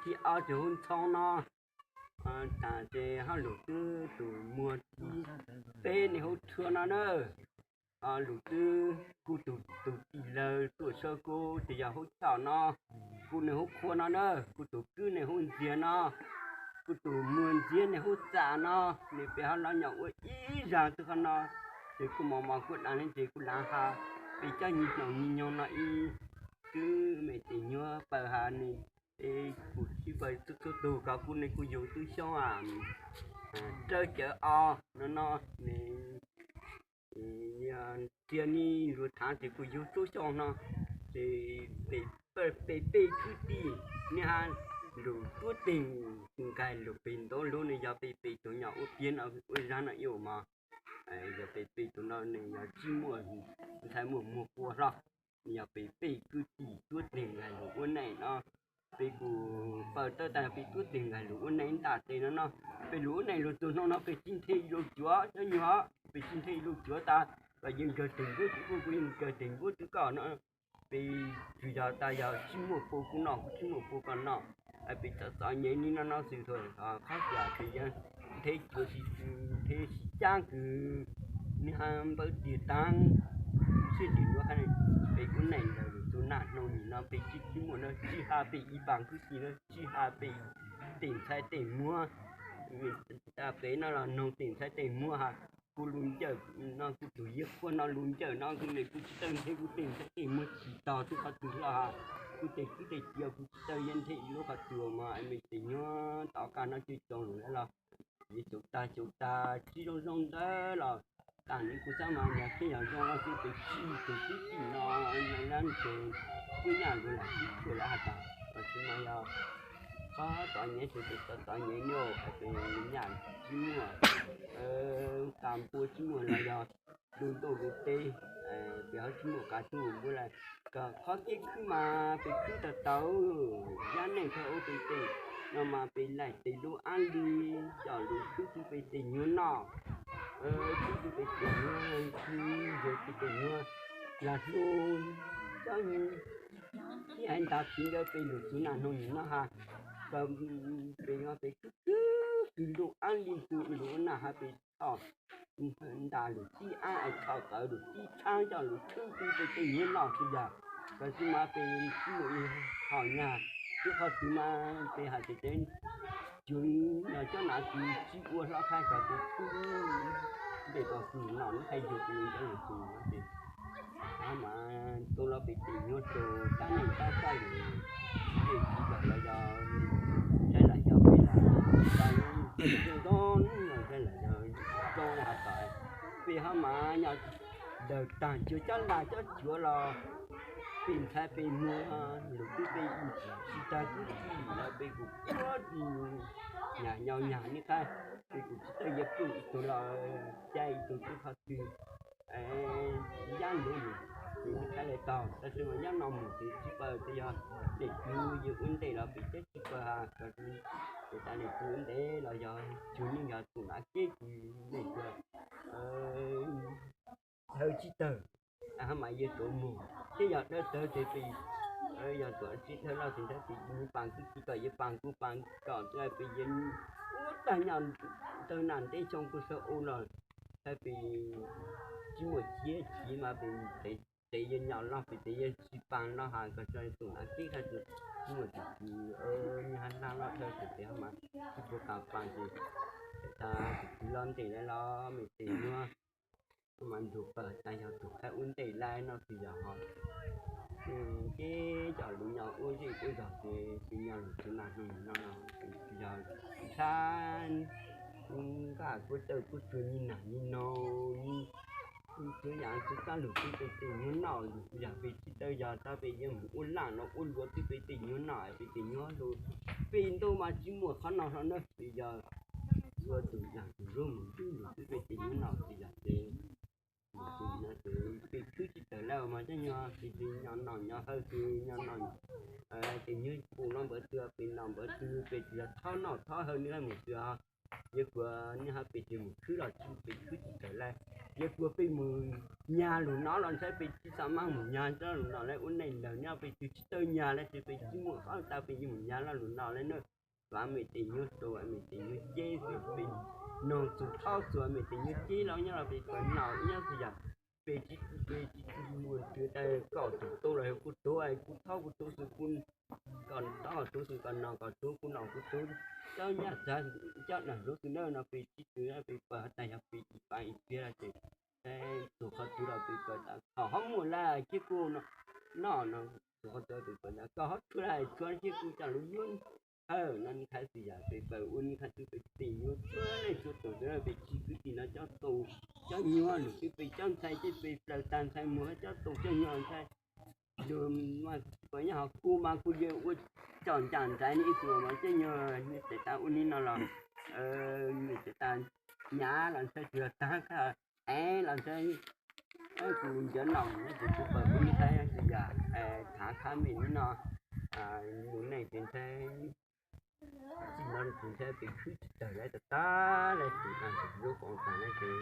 thib ob ces hu Ntxhoo no. Tas ces ho lug twb tus muag thib peb ne hu Tshua no na. Lug twb kuv tus, tus tij lawg tuaj saib kuv ces yog hu Choj no, kuv ne hu Qhua no na, kuv tus kwv ne hu Ntxiag no, kuv tus muag Ntxiag ne hu Txam no. Ne peb ho los nyob ua ib zag twb qhov no, ces kuv mos mos kuv dlaag ne ces kuv lam has peb cov nyuag hnoos nyuag nyoog no ib, twb mej tej nyuag pawg has ne, es kuv tsis pawg txhua txhua tug kom kuv ne kuv yug tub xyoob a, Dlawb Cawv Os no no ne, txia ne luag thaam ces kuv yug tub xyoob no, ces peb peb kwv tij ne has lug tuab teeg nkaag lug peg ntau lug ne yog peb peb tug nyob ua piab no ua zag no ib mos, yog peb peb tug no ne yog tsis muaj ntxhais muaj muag quas hlo, yog peb peb kwv tij tuab teeg nkaag lug ua neej no. Peb kuj pawg tawb tas peb tuab teeg nkaag lug ua neej ntaaj teg no no. Peb lug ua neej lug txug hnub no peb tsis nthe ib lub cuav cov nyuag, peb tsis nthe ib lub cuav tas kom yeej kawg teeg nkuaj tsis kuj kuj yeej kawg teeg nkuaj tsis koj no. Peb tsuas yog tas yog tsis muaj pua kuv noj kuv tsis muaj pua koj noj, peb txom txom nyem li no no xwb thaum qhov tias peb yeej nthe cuav tsis, nthe tsis caab kws nws ha npawb tiag taag. Sib nrug nuav qha, peb ua neej ntawd lug txug naj hnub nim no peb tsis, tsis muaj no tsis has peb ib paam kwv tij no tsis has peb tej ntxhais tej muag, peb no los noog tej ntxhais tej muag has, kuv lug ncaws no kuv tug yawg Qhua no lug ncaws no kuv ne kuv tsis tau nthe kuv tej ntxhais tej muag tsis tog tug qhov twg hlo has, kuv tej kwv tej tij kuv tsis tau yeej nthe ib lub qhov twg mas mej tej nyuag tom kaj no coob coob lug lawm los, yog caum tag caum tag tsis zoo zoo ntawd los tas ne kuv xav mas yog tej yog zoo no xwb ces tsis tus tib tim no lab ces kuj nyaj ntawd lam tib tug lawv has tas, tab sis mas yog qhov txom nyem ces txom txom nyem no, nyaj tsis muaj, tas npua tsis muaj los yog du ntuj du teb, ces ho tsis muaj qab tug npua lawm. Kom qhov kev khwb mas peb khwb tau tau, yab neej thawj ub peb tej no mas peb laij tes lub ab li coj lus khwb khwb peb tej nyuag noj, khwb khwb peb tej nyuag khwb yog peb tej nyuag lag hluas, cov ib haiv ntav tiv ntawd peb lus txiv nas noog nim no ha, kom peb no peb khwb khwb lub ab li tus lus ua naj ha peb txhoj ntas lus tib ab, txhoj tawv lus tib tshab coj lus khwb khwb peb tej nyuag noj xwb yog. Tam sim no peb tsis muaj ib hom nyaj, twb qhov twg mas peb hais tias cov no cov nav tis tsis ua hlob khaib kom peb khwb ntes tau xwb no lub thaij yug peb cov lus txiv no ces mas tu los peb tej nyuag rau kab neej kab txaj yus tej tsis kom los yog saib lam yog peb lam tau zoo zoo no saib lam yog zoo has tas peb ho mas nyob daws tag cuag cov lag cov cuav los peb ntxhais peb muag lus twb peb tsis tag twb tsis los peb kuj puab nyag nyo nyag neb qhaib, peb kuj tsis tau yuav pum ib tug los caij ib tug twb qhov twg yab ntuv lus ces neb qhaib li tog tab sis mas nyob no mus ces tsis paub tias yog tej tug yuav ua ntej los peb cab tsis paub ha, ces tas tej tug ua ntej los yog tug yeej yog tus nav keb tsis ntej tuag dhawv tsis tawg, ho mas yuav rov mus thiab yog dawb tawg ces peb yog tuam tsis dhawv los ces ntawd peb mus pas kuj tsis kom yuav pas kuj pas kom peb yuav ua tag nyo tawg nas nteb xyoo kuj sawv u los, tab peb tsis muaj chiab chiv mas peb tes yuav nyom los peb tes yuav tsis pas los has kom txog tus nav keb qhov twg tsis muaj tus kwv nyob hab nab los dhawv ces peb ho mas tsis puas kam pas ces tas tus kwv los ntej lawm los mej tes nyuag mas nrug pawg tas yog tus qhaib ua ntej lawm no ces yog ho ces coj lus nyo ua zej ua zog ces peb nyob lus txiv nas noog no yog tshab nqaj kuj tawj kuj tsuag nyi nas nyi no tsuag yam tsuag kab lus twb peb tej nyuag noj lus yog peb tsis tawj yog tab peb yuav mus ua laj no ua luav twb peb tej nyuag noj peb tej nyuag lus peb ntuj mas tsis muaj qhov no hlo na peb yog ua tus yam tus zub mus ntub lus twb peb tej nyuag noj ces yog ces no ces peb khwb tsis tawm lawm mas cov nyuag peb tej nyo noj nyo haw ces nyo noj ces nyuag pum no npawv twg peb noj npawv twg peb tsis yog thob noj thob haw neb mus twg yog kuv neb ho peb tes mus khwb los tsis peb khwb tsis tawm lawm. Yog kuv peb mus nyag lus no los ntshai peb tsis xav mas mus nyag lus no lawm ua neej ntawd nyob peb twb tsis tawj nyag lawm ces peb tsis muaj qhov tau peb yuav mus nyag lus no lawm na. Xav mej tes nyuag rau mej tes nyuag ceb xwb peb noog txug thob txug mej tes nyuag ceb los nyob los peb pab noj nyob xwb yog peb tsis peb tsis muaj twg tas koj tus tub los yog kuv tub kuv thob kuv tub xwb kuv koj thob koj tub xwb koj noj koj tub kuv noj kuv tub cov nyab txag cov dag zub xwb na no peb tsis twv peb pab tas yog peb ib pab ib txiag los ces tus qhov twg los peb pab tas koj ho muaj lawm ces kuv noj no tus qhov twg peb pab tas koj ho tshuav lawm tshuav ces kuv coj lus yuav hawm no neb qhaib xwb yog peb pab ua neb qhaib twb peb tes nyuag txhua leej txhua tus peb tsis kwv tij no cov tus cov nyuag lus twb peb cov ntxhais ces peb plaws tag ntxhais muag cov tus cov nyuag ntxhais lus mas pab nyob ho kuv mas kuv yuav ua coj ncaj nraim neb ib tug mas cov nyuag neb tes tas ua neb no los neb tes tas nyab los ntshai tsis yog tag kab ev los ntshai kuv ncav no neb tes kuv pab kuv neb qhaib xwb yog thav khab mej neb no lus neej ces ntshai txij no lawm ces ntshai peb khwb tsis tawm lawm tag tag lawm ces tag ntawm lub koom tag lawm ces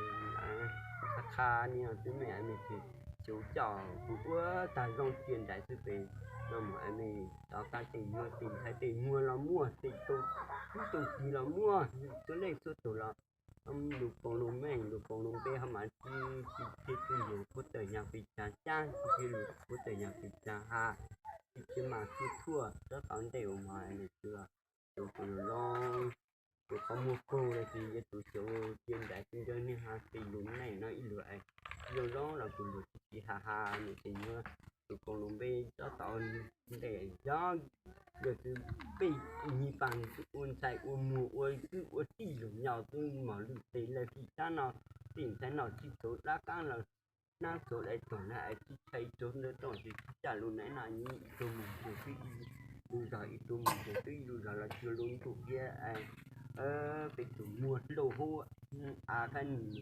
qha qha ni no twb mej mej ces xyov coj kuv ua tag zoo cia nraim xwb peb no mus mej tov qab tej nyuag tej ntxhais tej muag los muaj tej tus kwv tus tij los muaj txhua leej txhua tus los lus koom lus meej lus koom lus npe ho mas tsis tsis thiaj tsis yus puab tawm nyag pes tsawg cab tsis thiaj lus puab tawm nyag pes tsawg ha tsis thiaj mas txhua txhua tsob tau ntej uas mos mej twb tus tus lus zoo tus qhov muag kaug los sis yog tus xyov cia nraim tsis nrog niag ha peb lus neej no ib lus zoo zoo los tus lus tsis tsis ha ha mej tej nyuag lus koom lus npe tsob tau ntej yog yog twb peb nyig pas twb ua ntxhais ua muag ua kwv ua tij lus nyo twb mos lwj tes lawm fij tshab no tij ntxhais no tsis txhuv dab qaab los, nab txhuv dais tog na es tsis tshai tug ntawd tog tsis tshaj lug na no, ib tug mus tug twb ib lug zog, ib tug mus tug twb ib lug zog los cuag lug ntuj kiag es peb tug muag dlauj hub a, khav nws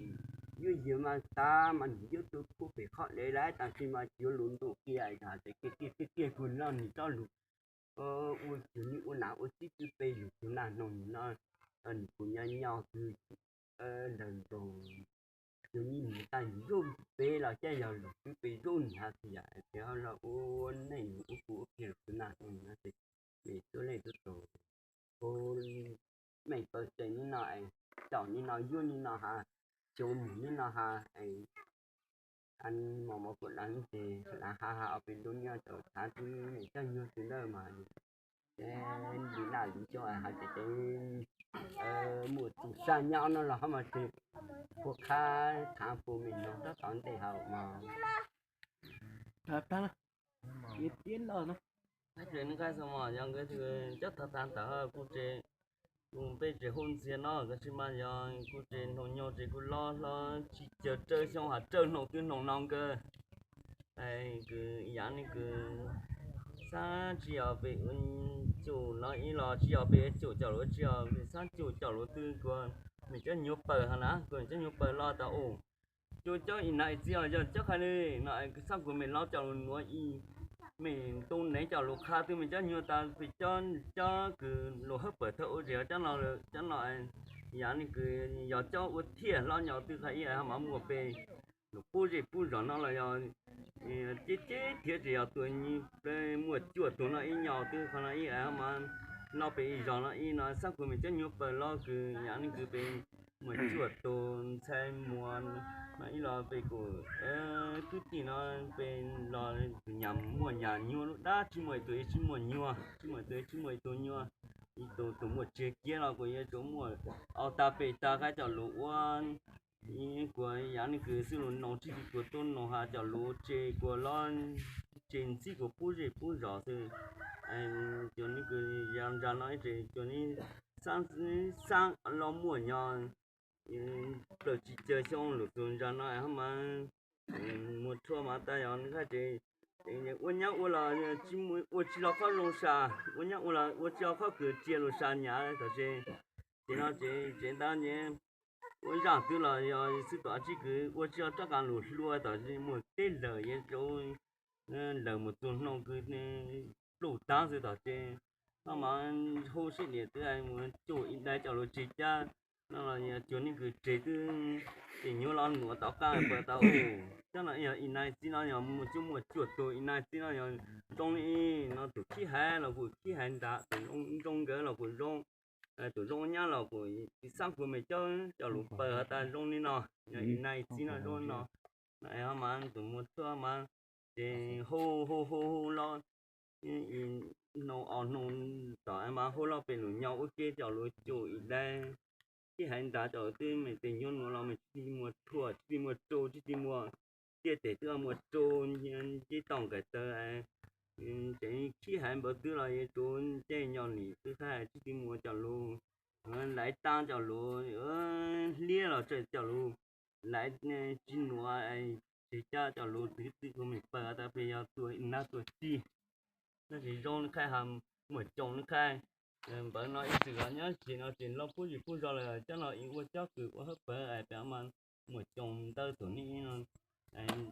yuav yag mas tas mas nws yuav tug kuj pem qhov dev lawm, tab sis mas cuag lug ntuj kiag es hais tias kiag kiag kiag kiag kuv lug nws tsob lug ua cuag nws ua nam ua txiv twb peb lug tug naj noog nws no, nws kuj nyob nyob kws ntawm nkaus cuag nws mus tag nws zub peb los caij yog lug twb peb zub nws hab txiv yam es peb ho los ua neej ua kuv ua kiag lug tug naj noog nws no ces mej tuab leej tuab tug hu meej pawg tsev neb no es, caum neb no yuav neb no has, cuag mus neb no has es mos mos kuv dlaag ces laav has has ob peb lub nyob tau thav twb mej coj nyuag twg ntawd mas ces li naj li coj has ces muaj tug sab nyob no los hab mas ces puab qhab thav puab mej noog tab tom ntej hab mas Ces neb qab xo mos yog nkawd coj tag tag ntawd kuj ces, kuj peb tsev hu ntxiag no tab sis mas yog kuj ces noog nyoog ces kuj loj hlob tsis cawg rawj xyoo has rawj hnoos twb hnoos no nkawd. Kws yav nej kws xaab tsis yog peb ua cuam no ib los tsis yog peb cuam coj lug, tsis yog peb xaab cuam coj lug twb kuas mej cov nyuag pawg hab na, kuas mej cov nyuag pawg los tas u cuag cov ib nam ib txiv os yog cov qha li no es xaab kuas mej los coj lug nuav ib, mej tu nev coj lug qha twb mej cov nyuag tas peb cov, cov kws lug hawb pawg thawj ub ces yog cov no, cov no yav nej kws yog cov ua thiaj hlob nyob twb qha ib es ho mas muaj peb lug pub zej pub zog no los yog ceb ceb thiab ces yog tuag nyi, muaj cuaj tug no ib nyob twb qhov no ib es ho mas no peb ib zog no ib no xaab kuas mej cov nyuag pawg los kws yav nej kws peb muaj cuaj tug ntxhais muag no ib los peb kuj kwv tij no peb los nyam muaj nyam nyuag lub dab tsi muaj ib tug tsis muaj nyuag, tsis muaj ib tug tsis muaj ib tug nyuag, ib tug tug muaj tseg kiag los kuas yuav tsum muaj ob tag peb tag qab coj lug ua kuas yav nej kws xwb lug noog tsis tau kuas tub noog has coj lug tseg kuas los tseg ntxib kuas pub zej pub zog xwb. Cuag nej kws ya ntsa no ces cuag nej xaab los muaj nyob plaws tsis cawg xyoo lug txug ntsa no ho mas muag tshuaj mas tas yog nqaj ces ua nyab ua los ua tsis los qhov zoo sa, ua nyab ua los ua tsis los qhov kws tsiaj lug sa nyam tom tsev. Ces no ces tsev ntawd ces ua zaaj twg los yog xwb tom tsis kws ua tsis los rov qab lug hlua tom muaj teb lawm yuav tsum lawm mus txug hnoos kws pluj taag xwb tom tsev. Ho mas hu sib diam twb mus cuag ib dai coj lug tseg cab no los yog cuag nej kws tseg twb ces nyuag los nuav tom qab pawg tau u. Cov no yog ib nai txiv no yog muaj cuag muaj cuag tug ib nai txiv no yog zoo li no tus khib haiv los kuj khib haiv nrad, tus zoo nkawd los kuj zoo, tus zoo nyab los kuj tsis xaab kuas mej coj coj lug pawg has tas zoo li no, yog ib nai txiv no zoo li no. No ho mas tus muag tshuaj mas ces hu hu hu hu los ib hnub ob hnub tom mas hu los peb lug nyob ua ke coj lug cuag ib dai khib haiv nrad coj lug twb mej tej nyuag nuav los mej tsis tig muag tshuaj tsis tig muag rau tsis tig muag tiaj tes twb muag rau nce toj nqaij tawv ces khib haiv npaum twg los yuav tsum nce nyob nim twb thaij tsis tig muag coj lug laiv taab coj lug hliab los tseem coj lug laiv tsis nuav tseg cab coj lug twv txwm kuas mej pawg tas peb yog tuag ib nab tuag txig. Tab sis zoo li qhaib ha muaj coom li qhaib npawv no ib txwm los nyob tsev no ces loj pub zim pub zog lawm cov no ib ua cov kws ua hawb pawg es peb mas muaj coom ntawd tug ne no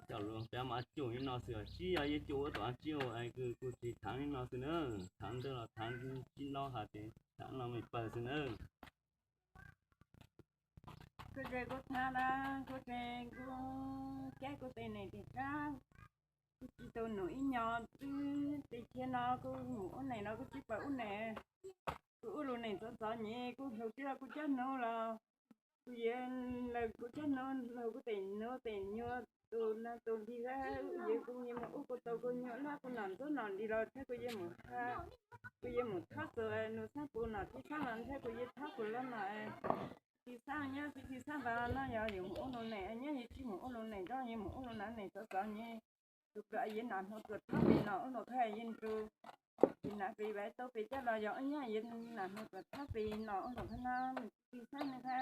coj lug peb mas cuag li no xwb, tsis yog yuav cuag ua tom tsis ua es kuv tsis thaav li no xwb na, thaav ntawd los thaav tsis loj has ces thaav no mej pawg xwb na. Kuv tsev kuv thaav na, kuv tsev kuv cab kuv tej neeg tej tsav, kuv tsis tau num ib nyuag twb tej thiab no kuv mus ub neej no kuv tsis pawg ub neej. Kuv ua lub neej txom txom nyem, kuv hluas tsis los kuv cab hnub los kuv yeej lawv kuv cab hnub los kuv tej hnub tej nyuag tus na tus lig lawm, yeej kuv yeej mus ub kuv tau kuv nyuag lab kuv nom ntxuav nom lig los thiab kuv yeej mus thab, kuv yeej mus thab txog nus xab pus nom tib xab los thiab kuv yeej thab kuv lab nom tib xab nyob tib tib xab npas no yog yus mus ub lub neej nyob yus tsis mus ub lub neej nrog yus mus ub lub neej txom txom nyem. Tus kawm yeej nam hnu tuaj thab pem nom ub lub khaib yeej nrug Pis nas pis vaiv tau pis coj los yog ua nyab yuav nam mus tom thab pis no ua luam khab no, nws tsis txhab ne,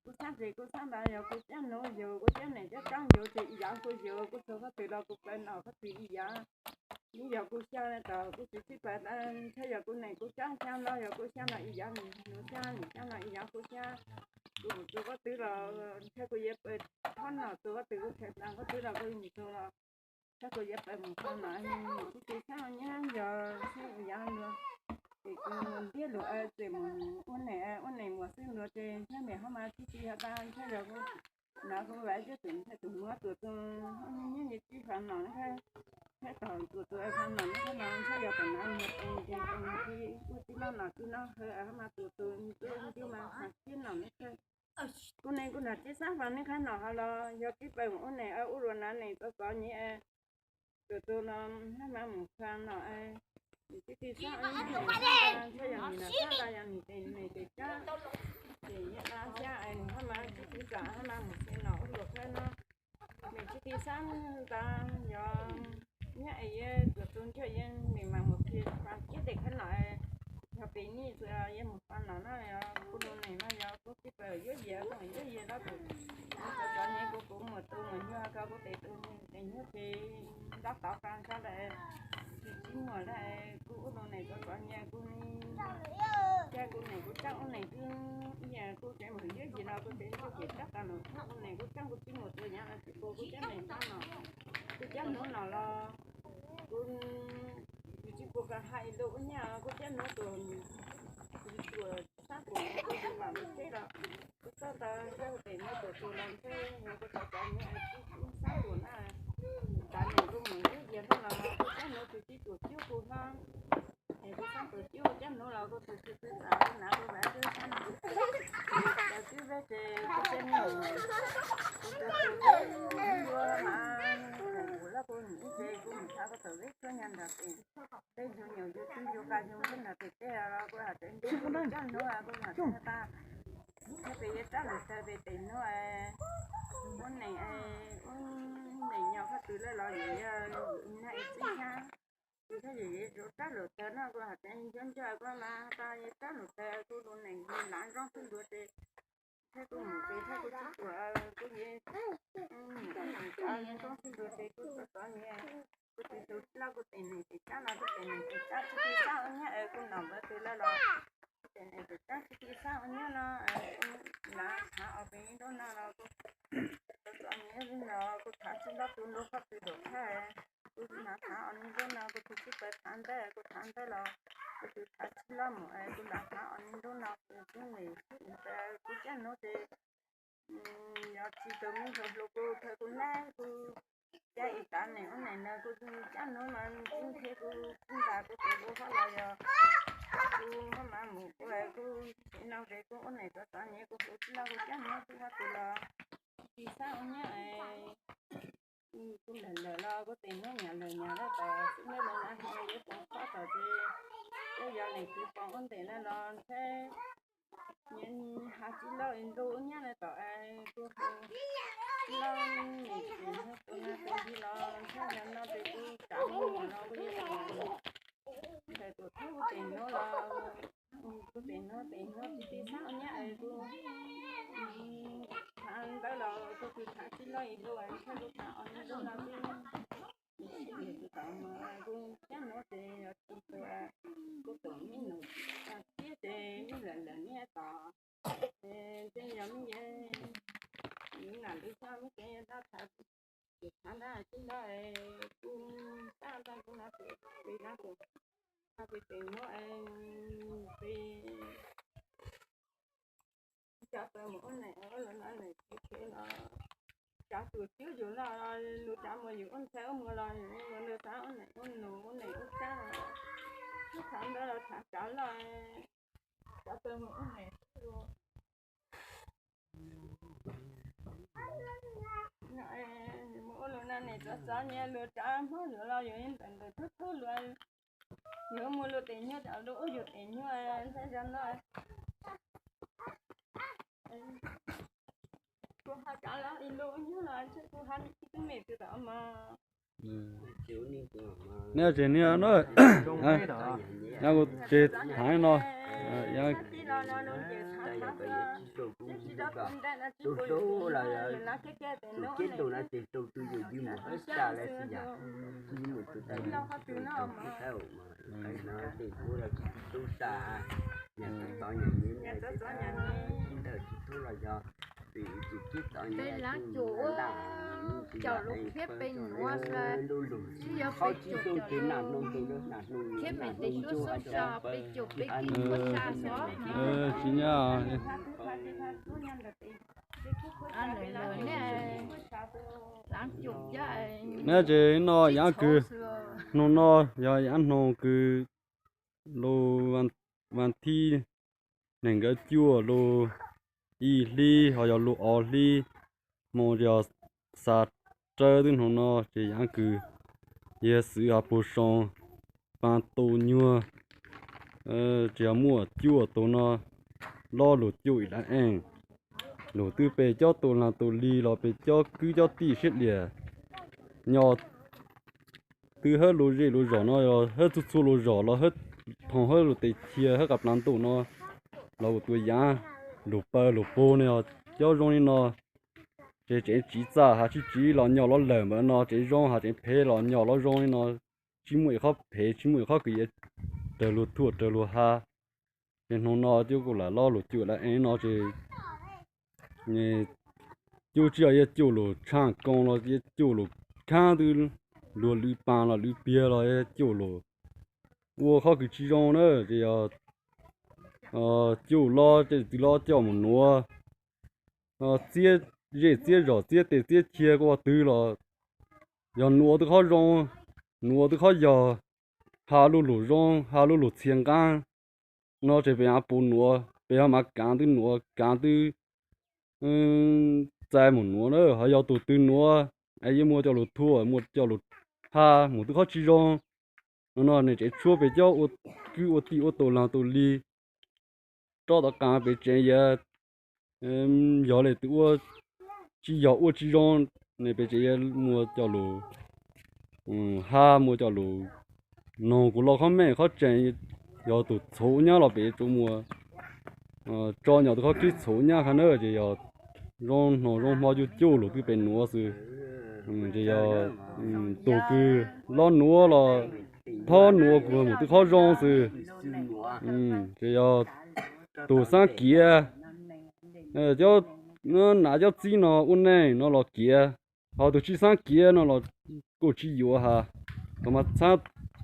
kuv txhab ces kuv txhab ntawd yog kuv cab nuv yus, kuv cab nees cab tsab yus ces ib yam kuv yus, kuv txog qhov twg los kuv pais nom qhov twg ib yam. Nws yog kuv xya tau kuv txiv txib pais, ntshe yog kuv nees kuv tsab xya los yog kuv xya no ib yam, nws xya nws xya no ib yam kuv xya. Kuv mus txog qhov twg los ntshe kuv yuav pais thob nom txog qhov twg, kuv pais qhov twg los kuv mus txog los ntshe kuv yuav pais mus qhov no, nws tsis txhab nyab yog xwb ib yam luag. Ces kuv mus ntiab lus txawm mus ua neeg, ua neeg muag xwb luag ces ntshe niam hov mas tsis tsis yog tas ntshe yog kuv no kuv vam thiab tus ntxhais tus muam tus tus nyob nyob tsis fa nom thiab, thiab tom tus tus fa nom thiab no ntshe yog tom no muag tus ces tus tsis ua tsis loj nom tsis no hov mas tus tus tus tus mas fa tsis nom thiab. Kuv neeg kuv nom tsis xav fa nej qhab nom hov los yog tsis pais mus ua neeg ua luam na neeg txom txom nyem, tus tus no hab mas mus fa nom, nws tsis tsis xav ntshe yog nws nom txhab tas yog nws tes nws tes tsab, ces yog dab xyab nws hab mas tsis tsis kam hab mas mus fa nom ua luam khab no. Nws tsis tsis xav tas yog nyob es yuav tus tus ntshe yog nws mas mus fa kiab tes khab nom, yog pem nyiaj txwm yog mus fa nom no yog kuv lub neej no yog kuv tsis pais yuav yias, kuv yuav yias los tus txom txom nyem kuv kuv muag tus muag nyuag ko kuv tes tus tes nyuag ces ntab tau fa ntsa lawm, tsis tsis muag lawm, kuv ua lub neej txom txom nyem kuv, cas kuv neej kuv txaj ua neej kuv ib yam kuv tseem mus yuav yias los kuv tes ntshe ces tsab tas lawm, ua neej kuv txaj kuv tsis muag tus nyav los tsis pub kuv cab neej txaj no, kuv cab nuv no los kuv tsis pub koj hais lus ua nyab kuv cab nuv tus, tus xab tus kuv tus mam li teb los kuv txoj ntawd ntshe tes nuv tus tus los ntshe yog kuv txom txom nyem tsis xab tus na, tas neej kuv mus yuav yias no los kuv cab nuv tus tsis tus cub kuv no. Es kuv xab tus cub cab nuv los kuv tus tsis txwv txam kuv nav kuv vam tub sab no, cov tub veb ces kuv cab nuv, kuv tus tus ua mas kuv loj kuv nim ib ces kuv mus txhav kuv tawm veb tshuab nyag nrog tes, tej yug nyuam yug tub yug qa yug ntsej nrog tes tej los kuv has tsev ntuj kuv cab nuv kuv mam txhaj tas, thiab pes yuav rab lwm taw pes tes nuv, ua neej, ua neej nyob qhov twg lawm los yus yog nag ib txij xyab, ntshe yus yuav rab lwm taw no kuv has tsev nco nco kuv mas tas yuav rab lwm taw kuv lub neej lav zoo xwb ntua tes, thiab kuv mus tes thiab kuv tsis tuam kuv yeej mus ua neej zoo xwb ntua tes kuv txom txom nyem, kuv tus tus loj kuv tes neej tes tsab no kuv tes neej tes tsab tsis tsis xav ua nyab es kuv nom npawg tus lawm los kuv tes neej tes tsab tsis tsis xav ua nyab no, kuv nav thav os pes ntuj no los kuv txom txom nyem no kuv thav tsis loj tus ntuj qhov twg dum thaj, kuv nav thav os ntuj no kuv tus tsis pais thav ntawd kuv thav ntawd los kuv tus thav tsis loj mus es kuv nav thav os ntuj no kuv tub neej tub ntawd kuv cab nuv ces yog tsis tus me ntxhais hluas kuv thawj kuv nab kuv cab ib tav neej ua neej no kuv cab nuv mas tsis nrhiav kuv tsis ntas kuv tus tus hab los yog kuv hab mas mus kuv kuv tsev no ces kuv ua neej txom txom nyem kuv tus tsis loj kuv cab nuv tsis loj tus los tsis xav ua nyab es kuv lawm lawm los kuv tes nuv nyam lawm nyam lawm tom xwb nyob lawm na ho yuav tau khob tom ces tej yog neej twg pom ua ntej na los ntshe nyias has tsis loj ntuj ua nyab na tom es kuv hu tsis loj neej twg hu tus na tus ntsis los ntshe yog no ces kuv tsav mus no kuv yuav tau ntawm tus thub kuv tes nuv los kuv tes nuv tes nuv tsis tsis xav ua nyab es kuv thav ntawd los kuv tus thav tsis loj ib lub ntshe kuv thav os ntuj no twb tus tom mus kuv cab nuv ces yog tsis tus kuv tus me nus tag siab ces me lawm lawm niaj tom ces yog me yeej nam lwm xyoo me kev dab thav ces thav nrab tsis nrab kuv tab ntag kuv na tus pes nab tus thav pes tes nuv pes cov tau mus ua neej ua lus no neej tsis khev los cov tus cwb yus no lus cov mus yus ua ntxhais ua muag los yus ua lus thav ua neej ua nus ua neej ua tsab thav ntawd los thav cov loj cov tau mus ua neej mus ua lus no neej txom txom nyem lus tsav Hmoob yus los yus ntawm ntawm thub thub lus yus mus lus tes nyuag cov lus ub yus tes nyuag ntshe yog no kuv ho cov los ib lub nyuag los ntshe kuv ho ib tug me twg tom mos Nej tsev niag na, kuv tsev thaiv no, Tsis nyab. Neb ces no yaav kws, nub no yog yaav hnoos kws lug vas thib nees nkaum cuaj lug ib hli ho yog lug ob hli, hmo yog xav rawv twb hnoos no ces yaav kws yog xwv hab pug soo paa tu nyuag, tsis yog muaj cuaj tug no, lob lug cuaj ib lab eej, lug twb pes cob tus laag tus li los pes cob kwb cob tij siab liam, nyo twb hab lug zej lug zos no, hab txhua txhua lug zos los hab, thoom hab lug tes chia hab qas plav ntuj no los ua tus yaav, lug pawg lug pug ne, cob zoo li no ces tseev tsiv txaj has tsis tsiv los nyo los lawm npawm no, tseev zoo has tseev phem los nyo los zoo li no, tsis muaj ib qhov phem tsis muaj ib qhov kws yuav raws lug thuam raws lug ha. Ces hnoos no cov kuj lam lob lug cuaj lab eej no ces cub tsis yog yuav cuaj lug tshaaj koo los yuav cuaj lug khaab twb luag lwv paas los lwv piag los yuav cuaj lug ua qhov kws tsis zoo na, ces yog cuaj lob tej twg lob coj mus nuav, txiab zej txiab zos txiab tes txiab chia kuj ua twg los yog nuav twb qhov zoo, nuav twb qhov yog, ha lug lug zoo ha lug lug txhia nqaab no ces peb yaav puv nuav, peb yaav mas kaav twb nuav kaav twb txais mus nuav na, ho yog tus twg nuav es yuav muaj coj lug thuam muaj coj lug ha mus twb qhov tsis zoo no, nws tseev tshuab peb cob ua kwb ua tij ua tus laag tus li, rov tom qaas peb tseev yuav, yog le twg ua tsis yog ua tsis zoo, nws peb tseev yuav muaj coj lug ha muaj coj lug noog kuv los qhov meej qhov tseeb, yog tus txhuv nyab los peb yuav tsum muaj tso nyo tus qhov kib txhuv nyab hab na, ces yog zoo hnoos zoo hmo cuaj cuaj lug twb peb nuav xwb, ces yog tus kws lob nuav los thob nuav kuv mus twb qhov zoo xwb, ces yog tus xaab kiav, cov nav cov txib no ua neej no los kiav, ho tus tsis xaab kiav no los kuj tsis yuav has, kuv mas xaab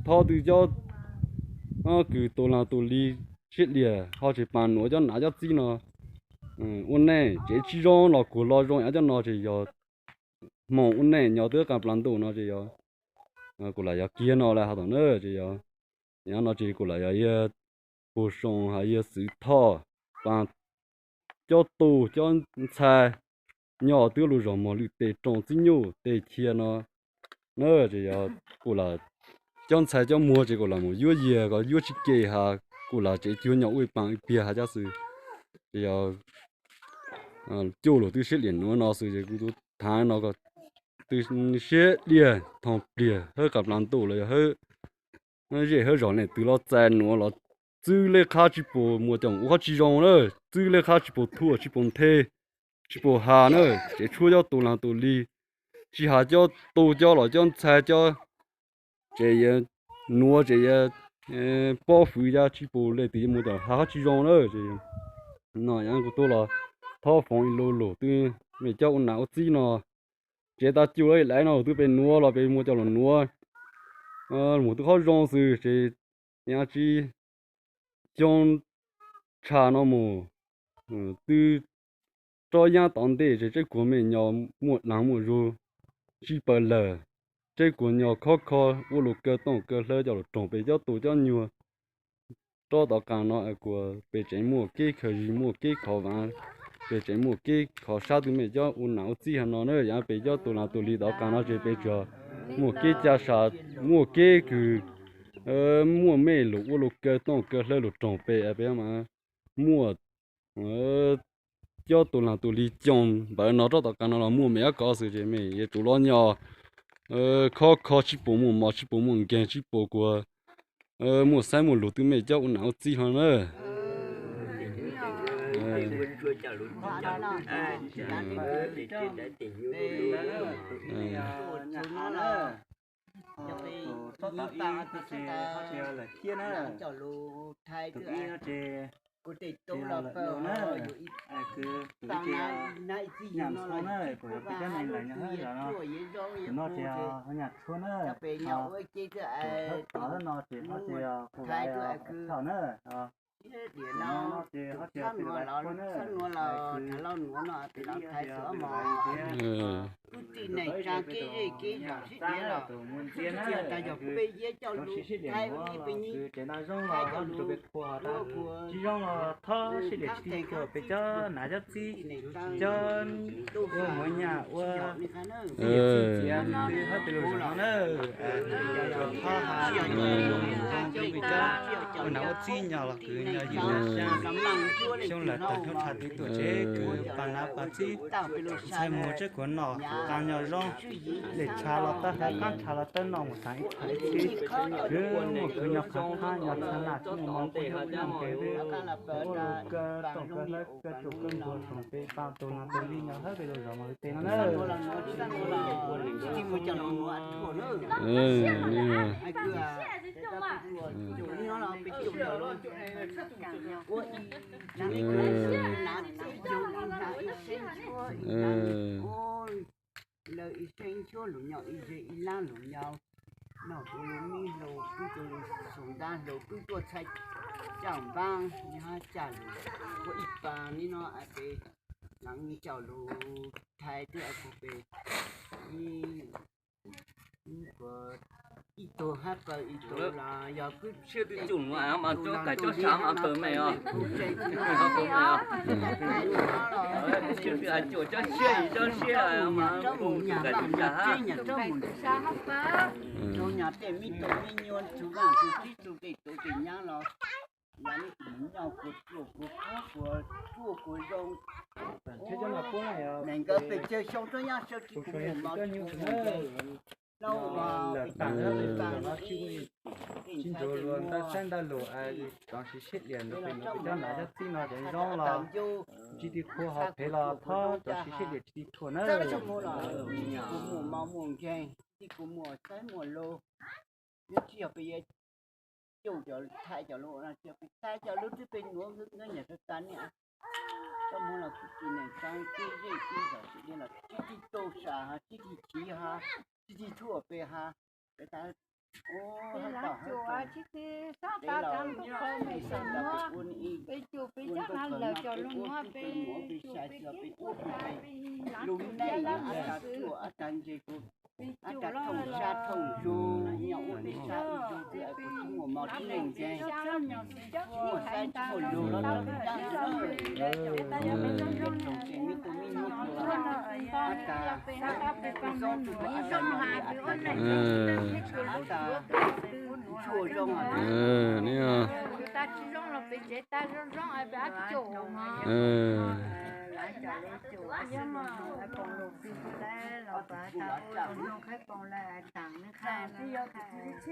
thob twb cov kws tus laag tus li siab liam ho tseem paas nuav cov nav cov txib no ua neej, tseev tsis zoo los kuv los zoo yaav cov no ces yog hmoov ua neej nyo twb qas plav ntuj no ces yog kuv lam yog kiag no lawm has tom na, ces yog no ces kuv lam yog yawg Pug Soo has yawg Xwv Thoj, paas cob tug cob ntxhais nyob twb lug zog mog lwm tes rooj txib nyuj tes chia no na, ces yog kuv lam cob ntxhais cob muag ces kuv lam mus yuav yias kom yuav tsis ke has, kuv lam tseev cuag nyo ua ib paas ib piag has cov xwb, ces yog cuaj lug twb siab liam nuav no xwb ces kuv tub thaav no kom twb siab liam thooj pliag hawb qas plav ntuj los yog hawb zej hawb zog leej twg los txais nuav los txwb lej qhab tsis pum muaj coj mus ua qhov tsis zoo na, txwb lej qhab tsis pum thuam tsis pum nthe, tsis pum has na, tseev tshuab cov tus laag tus li, tsis has cov tug cov los cov ntxhais cov, ces yog nuav ces yog pob fwv yog tsis pum leej twg yuav mus coj has qhov tsis zoo na, ces no yog kuv tub los thov foom ib lu lug twb mej cov ua nam ua txib no, ces tas cuj lawm ib laiv no twb pem nuav los pem muaj coj lug nuav, mus twb qhov zoo xwb ces yog tsis xyoo tshaj no mus twb rov yaab tom ntej ces tseb kuag mej nyo muaj laag muaj zug tsis pawg lawg, tseb kuag nyo khov kho ua lug kaw tooj kaw hlawv coj lug roog pem cov tus cov nyuag. Rov tom qab no kuas pem tseem muaj kev khaws zig muaj kev khov vaav, pem tseem muaj kev khov sab twb mej cov ua nam ua txib hab no na, yog pem cov tus laag tus li tom qab no ces pem tsuas muaj kev ca sam, muaj kev kws muaj mej lug ua lug kaw tooj kaw hlawv lug roog pem pem mas muaj cov tus laag tus li cooj npawv no rov tom qab no los muaj mej ob kov xwb ces mej yuav tsum los nyo Khob kho tsis pom muaj mov, tsis pom muaj nkeeg, tsis pom kuas muaj xaiv muaj lus twb mej coj ua nam ua txij hlo na. Tus ib no ces, tus ib ces, nyam xoo na, kuv yog peb cov neeg lawm nyob hab zos no. Tus no ces ho nyam tshuaj na, tus thawj tod no ces ho ces kuv ua thawj na. Tus no ces ho ces kuv ua thawj na. Tus no ces ho ces kuv ua ntxiab na, tus mus ntxiab na, tus sib sib diam ua, tus tsev no zoo los ho tus pem qhua ho tsis zoo los thob sib diam tsis txhua pem cov nam cov txij, cov ua muam nyam ua txij txiav twb hab pem lug zoo no na. Thob ha zoo pem cov ua nam ua txij nyob los kwv nyob ywm nyob xyaa, xyoo lawm tag hnub tshav twb tuaj ces kwv pab nam pab txij ntxhais muag tseeb kuv noj qab nyob zoo. Dej tshav los tawb hab, qaab tshav los tawb noj mus taag ib tshav ib txhis, kwv muaj kwv nyob qhov qab nyob txhab naj txhab muaj mov kuj nyob nkeeg twb ua lug kawg toom kawg hlawv kawg tsuj kawg npuag toom pem paab tug no tug li nyob hab pem lug zos mos li teb no na. Lawv ib seeb nchuab lug nyob ib zeg ib lab lug nyob, noj ua lub mib hlau, pwb ua lub xoo ntab hlau, pwb tuaj txhais caj npaab nyob hab caj lug ua ib paag nib no peb laav coj lug thaiv twb kuv peb ib tug hab plaws ib tug los yog pwb siab twb tsuj nuav mas tuaj kais cov sab mas pawg mej os. Siab twb cuam cov siab ib cov siab mas kais cov sab hab. Tug nyam tej mib tug mib nyuas tug vaaj tug txib tug tej tug tej nyab los, los neb tus mus nyob kuas tsuaj kuas pub kuas tsuaj kuas zoo. Neeg nkawd pes tsawg xyoo tuab nyab sawv tsis kuv mus mov tsis kuv mus nkeeg, lauj, pes tsawg xyoo tuab nyab sawv tsis kuv mus nkeeg, tsis ntsuav luag ntawv saib ntawv lug, tov siv siab diam ntawd pem no peb cov nam cov txij no ces zoo los tsis ti qhua ho phem los thob tov siv siab diam tsis ti thuam na. Kuv mus mov mus nkeeg, tsis kuv mus saib muaj lug, nyob tsis yog peb yuav cuj cov thaij cov lug no, tsis yog peb thaij cov lug twb peb nuav nkawd nyam tag tag niam. Koj muab los kuj tsis neeg tsaa tib zej tib zos tsis deb los tsis ti tau sam ho tsis ti chiv ho tsis ti thuam peb ho. Peb tas ua hab tom hab tsis ti xob tav tsav lug qhov mej xav ua ne ib, peb cuj peb cov nav lawm cov lug nuav peb cuj peb cov peb ua peb lug neej, ab tag tuaj ab tag ntse kuv ab tag thooj sab thooj zug nyob ua peb sab ib zug twb kuv tsis muaj mov tib neeg nkeeg, tsis muaj saib tsis muaj lug los tau lub dab tsi, tsoom tseem mib tug mib nyuas kuv ab tag zoo tug kuv ab tag no ab tag ntsuag zoo.